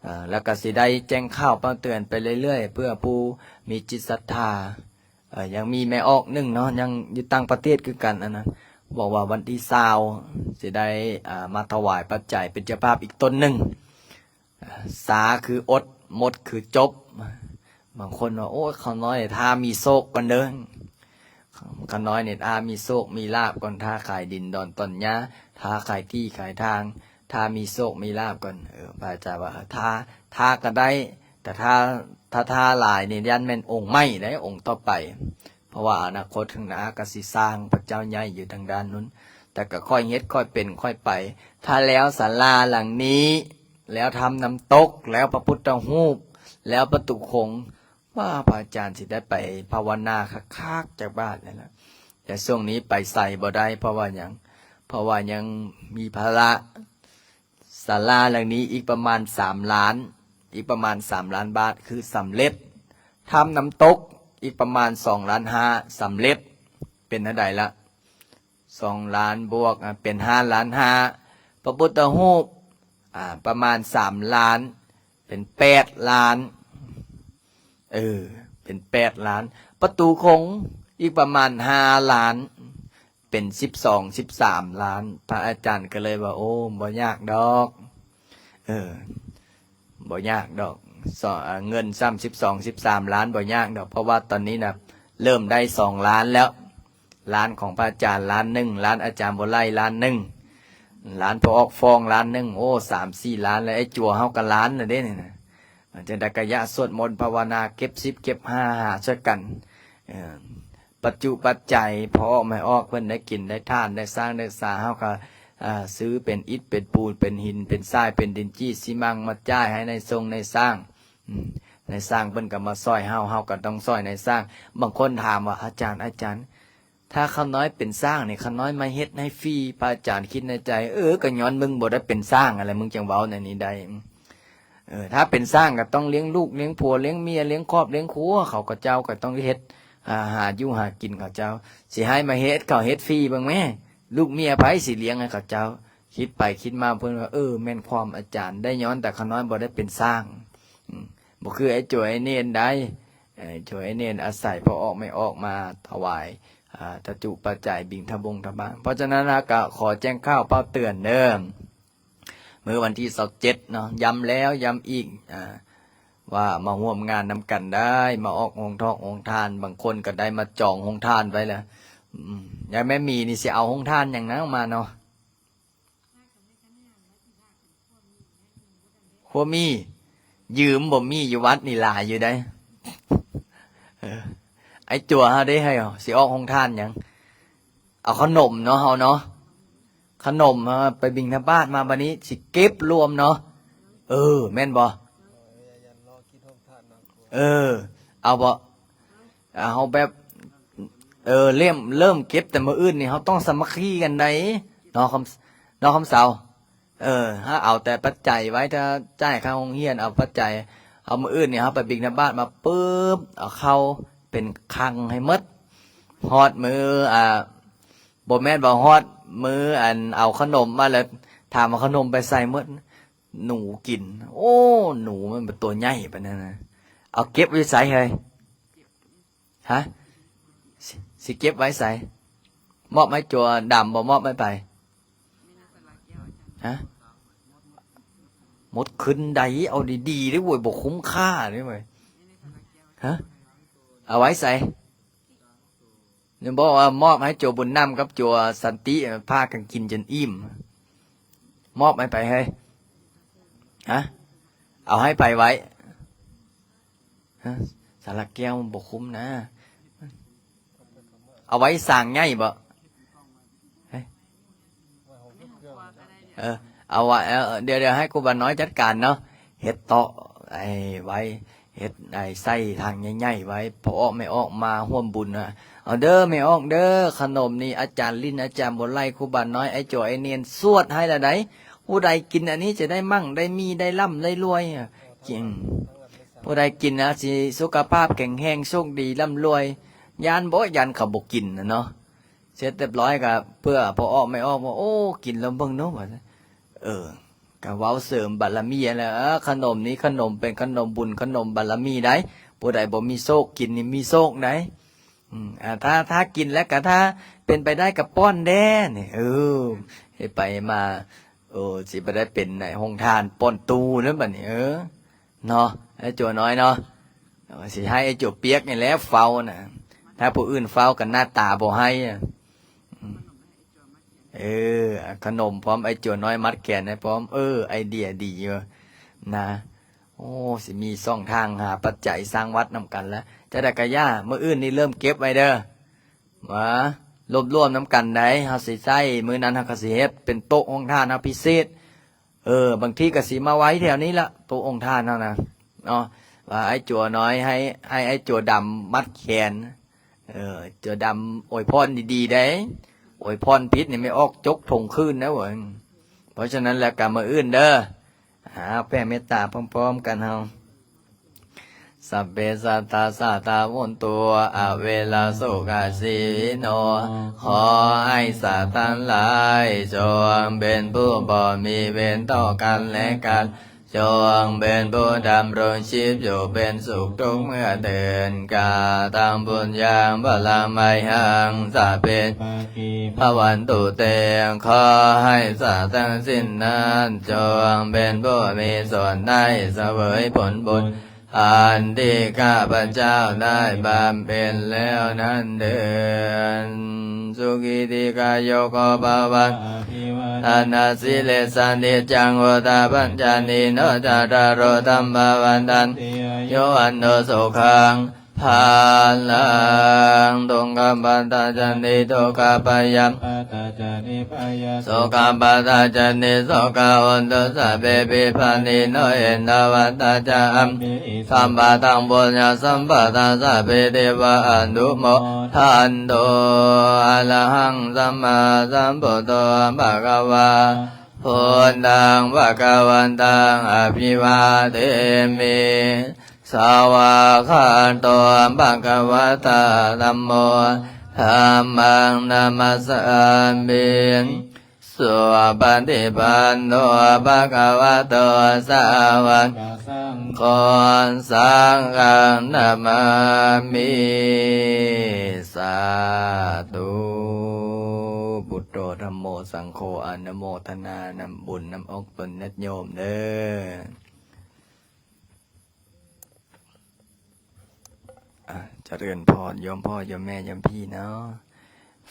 ເອີ ແລ້ວກໍຊິໄດ້ແຈ້ງຂ່າວປະເຕືອນໄປເລື້ອຍໆ ເພື່ອຜູ້ມີຈິດສັດທາ. ເອີ ຍັງມີແມ່ອອກໜຶ່ງເນາະ ຍັງຢູ່ຕ່າງປະເທດຄືກັນ ອັນນັ້ນ ບອກວ່າວັນທີຊາວຊິໄດ້ ອ່າ ມາຖວາຍປັດໄຈເປັນເຈົ້າພາບອີກຕົນໜຶ່ງ. ຊາຄືອົດ ໝົດຄືຈົບ. ບາງຄົນວ່າ ໂອ້ຍ ຂ້ານ້ອຍຖ້າມີໂຊກກ່ອນເດີ. ຂ້ານ້ອຍນີ້ຖ້າມີໂຊກມີລາບກ່ອນ, ຖ້າຂາຍດິນດອນຕອນຫຍ້າ, ຖ້າຂາຍທີ່ຂາຍທາງ, ຖ້າມີໂຊກມີລາບກ່ອນ. ເອີ ພະອາຈານວ່າ ຖ້າ ຖ້າກໍໄດ້, ແຕ່ຖ້າ ຖ້າ ຖ້າຫຼາຍນີ້ຢ້ານແມ່ນອົງໃໝ່ເດ້, ອົງຕໍ່ໄປ. ເພາະວ່າອະນາຄົດຂ້າງໜ້າກໍຊິສ້າງພະເຈົ້າໃຫຍ່ຢູ່ທາງດ້ານນັ້ນ, ແຕ່ກໍຄ່ອຍເຮັດ ຄ່ອຍເປັນ ຄ່ອຍໄປ. ຖ້າແລ້ວສາລາຫຼັງນີ້, ແລ້ວຖ້ຳນ້ຳຕົກ, ແລ້ວພະພຸດທະຮູບ, ແລ້ວປະຕູຂົງ, ວ່າພະອາຈານຊິໄດ້ໄປພາວະນາຄັກໆຈັກບາດແລ້ວລະ. ແຕ່ຊ່ວງນີ້ໄປໃສບໍ່ໄດ້ ເພາະວ່າຫຍັງ? ເພາະວ່າຍັງມີພາລະ. ສາລາຫຼັງນີ້ອີກປະມານສາມລ້ານ, ອີກປະມານສາມລ້ານບາດ ຄືສຳເລັດ. ຖ້ຳນ້ຳຕົກອີກປະມານສອງລ້ານຫ້າ ສຳເລັດ. ເປັນເທົ່າໃດລະ? ສອງລ້ານບວກ ອ່າ ເປັນຫ້າລ້ານຫ້າ. ພະພຸດທະຮູບ ອ່າ ປະມານສາມລ້ານ ເປັນແປດລ້ານ. ເອີ ເປັນແປດລ້ານ. ປະຕູຂົງອີກປະມານຫ້າລ້ານ ເປັນສິບສອງ ສິບສາມລ້ານ. ພະອາຈານກໍເລີຍວ່າ ໂອ້ ບໍ່ຍາກດອກ. ເອີ ບໍ່ຍາກດອກ. ສ- ເງິນຊ້ຳສິບສອງ ສິບສາມລ້ານ ບໍ່ຍາກດອກ. ເພາະວ່າຕອນນີ້ນະ ເລີ່ມໄດ້ສອງລ້ານແລ້ວ. ລ້ານຂອງພະອາຈານລ້ານໜຶ່ງ, ລ້ານອາຈານບົວໄລລ້ານໜຶ່ງ, ລ້ານພໍ່ອອກຟອງລ້ານໜຶ່ງ. ໂອ້ ສາມສີ່ລ້ານແລ້ວ. ໄອ້ຈົວເຮົາກໍລ້ານແລ້ວເດ້ນີ້ນະ. ຈັ່ງໃດກໍຢາກສວດມົນພາວະນາ ເກັບສິບເກັບຫ້າ ຫາຊ່ວຍກັນ. ເອີ ປັດຈຸປັດໄຈ ພໍອອກແມ່ອອກ ເພິ່ນໄດ້ກິນໄດ້ທານ ໄດ້ສ້າງໄດ້ສາ ເຮົາກໍ ອ່າ ຊື້ເປັນອິດເປັນປູນ ເປັນຫີນເປັນຊາຍ ເປັນດິນຈີ່ຊີມັງ ມາຈ່າຍໃຫ້ນາຍຊົງນາຍຊ່າງ. ອືມ ນາຍຊ່າງເພິ່ນກໍມາຊ່ອຍເຮົາ, ເຮົາກໍຕ້ອງຊ່ອຍນາຍຊ່າງ. ບາງຄົນຖາມວ່າ ອາຈານ ອາຈານ ຖ້າຂ້ານ້ອຍເປັນຊ່າງນີ້ ຂ້ານ້ອຍມາເຮັດໃຫ້ຟຣີ, ພະອາຈານຄິດໃນໃຈ ເອີ ກໍຍ້ອນມຶງບໍ່ໄດ້ເປັນຊ່າງຫັ້ນແຫຼະ ມຶງຈຶ່ງເວົ້າແນວນີ້ໄດ້. ເອີ ຖ້າເປັນຊ່າງກໍຕ້ອງລ້ຽງລູກລ້ຽງຜົວ ລ້ຽງເມຍ ລ້ຽງຄອບລ້ຽງຄົວ, ເຂົາເຈົ້າກໍຕ້ອງເຮັດ ອ່າ ຫາຢູ່ຫາກິນເຂົາເຈົ້າ. ຊິໃຫ້ມາເຮັດເຂົາເຮັດຟຣີເບິ່ງແມ້, ລູກເມຍໃຜຊິລ້ຽງໃຫ້ເຂົາເຈົ້າ? ຄິດໄປຄິດມາເພິ່ນວ່າ ເອີ ແມ່ນຄວາມອາຈານ, ໄດ້ຍ້ອນແຕ່ຂ້ານ້ອຍບໍ່ໄດ້ເປັນຊ່າງ. ອືມ ບໍ່ຄືໄອ້ໂຈໄອ້ເນນໃດ. ເອີ ໂຈໄອ້ເນນອາໄສພໍ່ອອກແມ່ອອກມາຖວາຍ ອ່າ ຕະຈຸປັດໄຈ ບິນທະບົງທະບາດ. ເພາະສະນັ້ນ ເຮົາກໍຂໍແຈ້ງຂ່າວເປົ່າເຕືອນເດີ. ມື້ວັນທີຊາວເຈັດເນາະ, ຢ້ຳແລ້ວຢ້ຳອີກ ອ່າ ວ່າມາຮ່ວມງານນຳກັນໄດ້, ມາອອກໂຮງທອກໂຮງທານ, ບາງຄົນກໍໄດ້ມາຈອງໂຮງທານໄວ້ແລ້ວ. ອືມ ຍາຍແມ່ໝີນີ້ຊິເອົາໂຮງທານຫຍັງນະມາເນາະ? ຄົວມີ ຢືມບໍ່ມີ ຢູ່ວັດນີ້ຫຼາຍຢູ່ໃດ. ເອີ ໄອ້ຈົວເຮົາເດ້ ໃຫ້ ຊິອອກໂຮງທານຫຍັງ? ເອົາຂະໜົມເນາະ ເຮົາເນາະ, ຂະໜົມ ເຮົາໄປບິນທະບາດມາ ບັດນີ້ຊິເກັບລວມເນາະ. ເອີ ແມ່ນບໍ່? ເອີ ເອົາບໍ່? ເຮົາແບບ ເອີ ເລີ່ມ ເລີ່ມເກັບແຕ່ມື້ອື່ນນີ້ ເຮົາຕ້ອງສາມັກຄີກັນໃດ໋ເນາະ ຄຳ ເນາະ ຄຳເຊົາ. ເອີ ຖ້າເອົາແຕ່ປັດໄຈໄວ້ ຖ້າຈ່າຍຄ່າໂຮງຮຽນ ເອົາປັດໄຈ ເອົາມື້ອື່ນນີ້ ເຮົາໄປບິນທະບາດມາປຶບ ເອົາເຂົ້າເປັນຄັງໃຫ້ໝົດ. ຮອດມື້ ອ່າ ບໍ່ແມ່ນວ່າຮອດມື້ ອັນ ເອົາຂະໜົມມາແລ້ວ ຖາມວ່າຂະໜົມໄປໃສໝົດ? ໜູກິນ. ໂອ້ ໜູມັນເປັນຕົວໃຫຍ່ປານນັ້ນນະ. ເອົາເກັບໄວ້ໃສເຮີ້ຍ? ຮະ? ຊິ ຊິເກັບໄວ້ໃສ? ມອບໃຫ້ຈົວດຳບໍ່? ມອບໃຫ້ໃຜ? ຮະ? ໝົດຄືນໃດ? ເອົາດີໆເດີ້ເວີຍ, ບໍ່ຄຸ້ມຄ່າເດີ້ເວີຍ. ຮະ? ເອົາໄວ້ໃສ? ຍັງບອກວ່າມອບໃຫ້ຈົວບຸນນຳກັບຈົວສັນຕິ ພາກັນກິນຈົນອີ່ມ. ມອບໃຫ້ໃຜເຮີ້ຍ? ຮະ? ເອົາໃຫ້ໃຜໄວ້? ຮະ? ສາລະແກ້ວມັນບໍ່ຄຸ້ມນະ. ເອົາໄວ້ສ້າງໃຫຍ່ບໍ? ເອີ ເອົາໄວ້ ເອີ ດຽວ ດຽວໃຫ້ຄູບານ້ອຍຈັດການເນາະ. ເຮັດໂຕະ ໄອ້ ໄວ້ ເຮັດ ໄອ້ ໃສ່ຖັງໃຫຍ່ໆໄວ້ ພໍ່ອອກແມ່ອອກມາຮ່ວມບຸນນະ. ເອົາເດີແມ່ອອກເດີ ຂະໜົມນີ້ອາຈານລິນ ອາຈານບົວໄລ ຄູບານ້ອຍ ໄອ້ໂຈ ໄອ້ເນນ ສວດໃຫ້ລະໃດ໋. ຜູ້ໃດກິນອັນນີ້ຈະໄດ້ໝັ່ງໄດ້ມີ ໄດ້ລ່ຳໄດ້ລວຍ. ກິນ ຜູ້ໃດກິນນະຊິສຸຂະພາບແຂງແຮງ ໂຊກດີລ່ຳລວຍ. ຢ້ານບໍ່? ຢ້ານເຂົາບໍ່ກິນນະເນາະ. ເສັດຮຽບຮ້ອຍກໍເພື່ອພໍ່ອອກແມ່ອອກວ່າ ໂອ້ ກິນລອງເບິ່ງເນາະ ວ່າ. ເອີ ກະເວົ້າເສີມບາລະມີຫັ້ນແຫຼະ. ເອີ ຂະໜົມນີ້ ຂະໜົມເປັນຂະໜົມບຸນ ຂະໜົມບາລະມີໃດ໋. ຜູ້ໃດບໍ່ມີໂຊກ ກິນນີ້ມີໂຊກໃດ໋. ອືມ ອ່າ ຖ້າ ຖ້າກິນແລ້ວກະ ຖ້າເປັນໄປໄດ້ກະປ້ອນແດ່ນີ້. ເອີ ເຮັດໄປມາ ໂອ້ ຊິບໍ່ໄດ້ເປັນນາຍໂຮງທານປ້ອນຕູ້ແລ້ວບັດນີ້. ເອີ ເນາະ ໄອ້ຈົວນ້ອຍເນາະ ຊິໃຫ້ໄອ້ຈົວປຽກນີ້ແຫຼະເຝົ້ານະ. ຖ້າຜູ້ອື່ນເຝົ້າກະໜ້າຕາບໍ່ໃຫ້ອະ. ເອີ ຂະໜົມພ້ອມ ໄອ້ຈົວນ້ອຍມັດແຂນໃຫ້ພ້ອມ. ເອີ ໄອເດຍດີຢູ່ນະ. ໂອ້ ຊິມີຊ່ອງທາງຫາປັດໄຈສ້າງວັດນຳກັນລະ. ຈັ່ງໃດກະຢ່າ ມື້ອື່ນນີ້ເລີ່ມເກັບໄວ້ເດີ. ມາລວບລວມນຳກັນໄດ໋. ເຮົາຊິໃຊ້ ມື້ນັ້ນເຮົາກະຊິເຮັດເປັນໂຕະໂຮງທານເຮົາພິເສດ. ເອີ ບາງທີກະຊິມາໄວ້ແຖວນີ້ລະ ໂຕະໂຮງທານເຮົານະເນາະ. ວ່າໄອ້ຈົວນ້ອຍ ໃຫ້ ໃຫ້ໄອ້ຈົວດຳມັດແຂນ. ເອີ ຈົວດຳອວຍພອນດີໆໄດ໋. ອວຍພອນຜິດນີ້ແມ່ນອອກຈົກຖົງຄືນນະເວີຍ. ເພາະສະນັ້ນແລ້ວກະມື້ອື່ນເດີ ຫາແຜ່ເມດຕາພ້ອມໆກັນເຮົາ. Sabbe sattā sadā hontu averā sukhajīvino. ຂໍໃຫ້ສັດທັງຫຼາຍຈົ່ງເປັນຜູ້ບໍ່ມີເວນຕໍ່ກັນແລະກັນ, ຈົ່ງເປັນຜູ້ດຳລົງຊີບຢູ່ເປັນສຸກທຸກເມື່ອເທີນ. Kataṃ puññaphalaṃ mayhaṃ sabbe bhāgī bhavantu te. ຂໍໃຫ້ສັດທັງສິ້ນນັ້ນຈົ່ງເປັນຜູ້ມີສ່ວນໄດ້ສະເຫວີຍຜົນບຸນ ອັນທີ່ຂ້າພະເຈົ້າໄດ້ບຳເພັນແລ້ວນັ້ນເທີ້ນ. Sukhī dīghāyuko bhava. Abhivādanasīlissa niccaṃ vuḍḍhāpacāyino cattāro dhammā vaḍḍhanti: āyu vaṇṇo sukhaṃ balaṃ. Dukkhappattā ca niddukkhā, bhayappattā ca nibbhayā, sokappattā ca nissokā hontu sabbepi pāṇino. Ettāvatā ca amhehi sambhataṃ puññasampadaṃ sabbe devā anumodantu. Arahaṃ sammāsambuddho bhagavā, buddhaṃ bhagavantaṃ abhivādemi. Svākkhāto bhagavatā dhammo, dhammaṃ namassāmi. Supaṭipanno bhagavato sāvakasaṅgho, saṅghaṃ namāmi. Sādhu. Buddho dhammo saṅgho. ອະນຸໂມທະນານຳບຸນນຳອົກຕົນຍາດໂຍມເດີ້. ອາ ຈະເລີນພອນໂຍມພໍ່ໂຍມແມ່ໂຍມພີ່ເນາະ,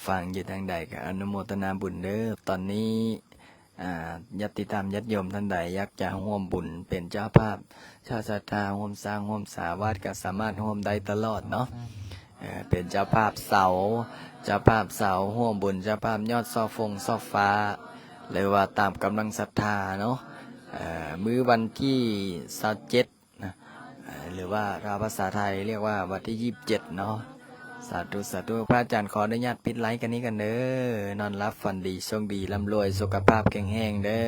ຟັງຢູ່ທາງໃດກະອະນຸໂມທະນາບຸນເດີ້. ຕອນນີ້ ອາ ຍາດຕິທຳຍາດໂຍມທ່ານໃດຢາກຈະຮ່ວມບຸນເປັນເຈົ້າພາບ ເຈົ້າສັດທາ ຮ່ວມສ້າງຮ່ວມສາວັດ ກະສາມາດຮ່ວມໄດ້ຕະຫຼອດເນາະ. ເອີ ເປັນເຈົ້າພາບເສົາ ເຈົ້າພາບເສົາ ຮ່ວມບຸນເຈົ້າພາບຍອດຊໍ່ຟົງຊໍ່ຟ້າ ຫຼືວ່າຕາມກຳລັງສັດທາເນາະ. ເອີ ມື້ວັນທີຊາວເຈັດ ນະ ເອີ ຫຼືວ່າຖ້າພາສາໄທຮຽກວ່າວັນທີຊາວເຈັດເນາະ. ສາທຸ ສາທຸ. ພະອາຈານຂໍອະນຸຍາດປິດໄລຟ໌ກັນນີ້ກັນເດີ້. ນອນຫຼັບຝັນດີ ໂຊກດີ ລ່ຳລວຍ ສຸຂະພາບແຂງແຮງເດີ້.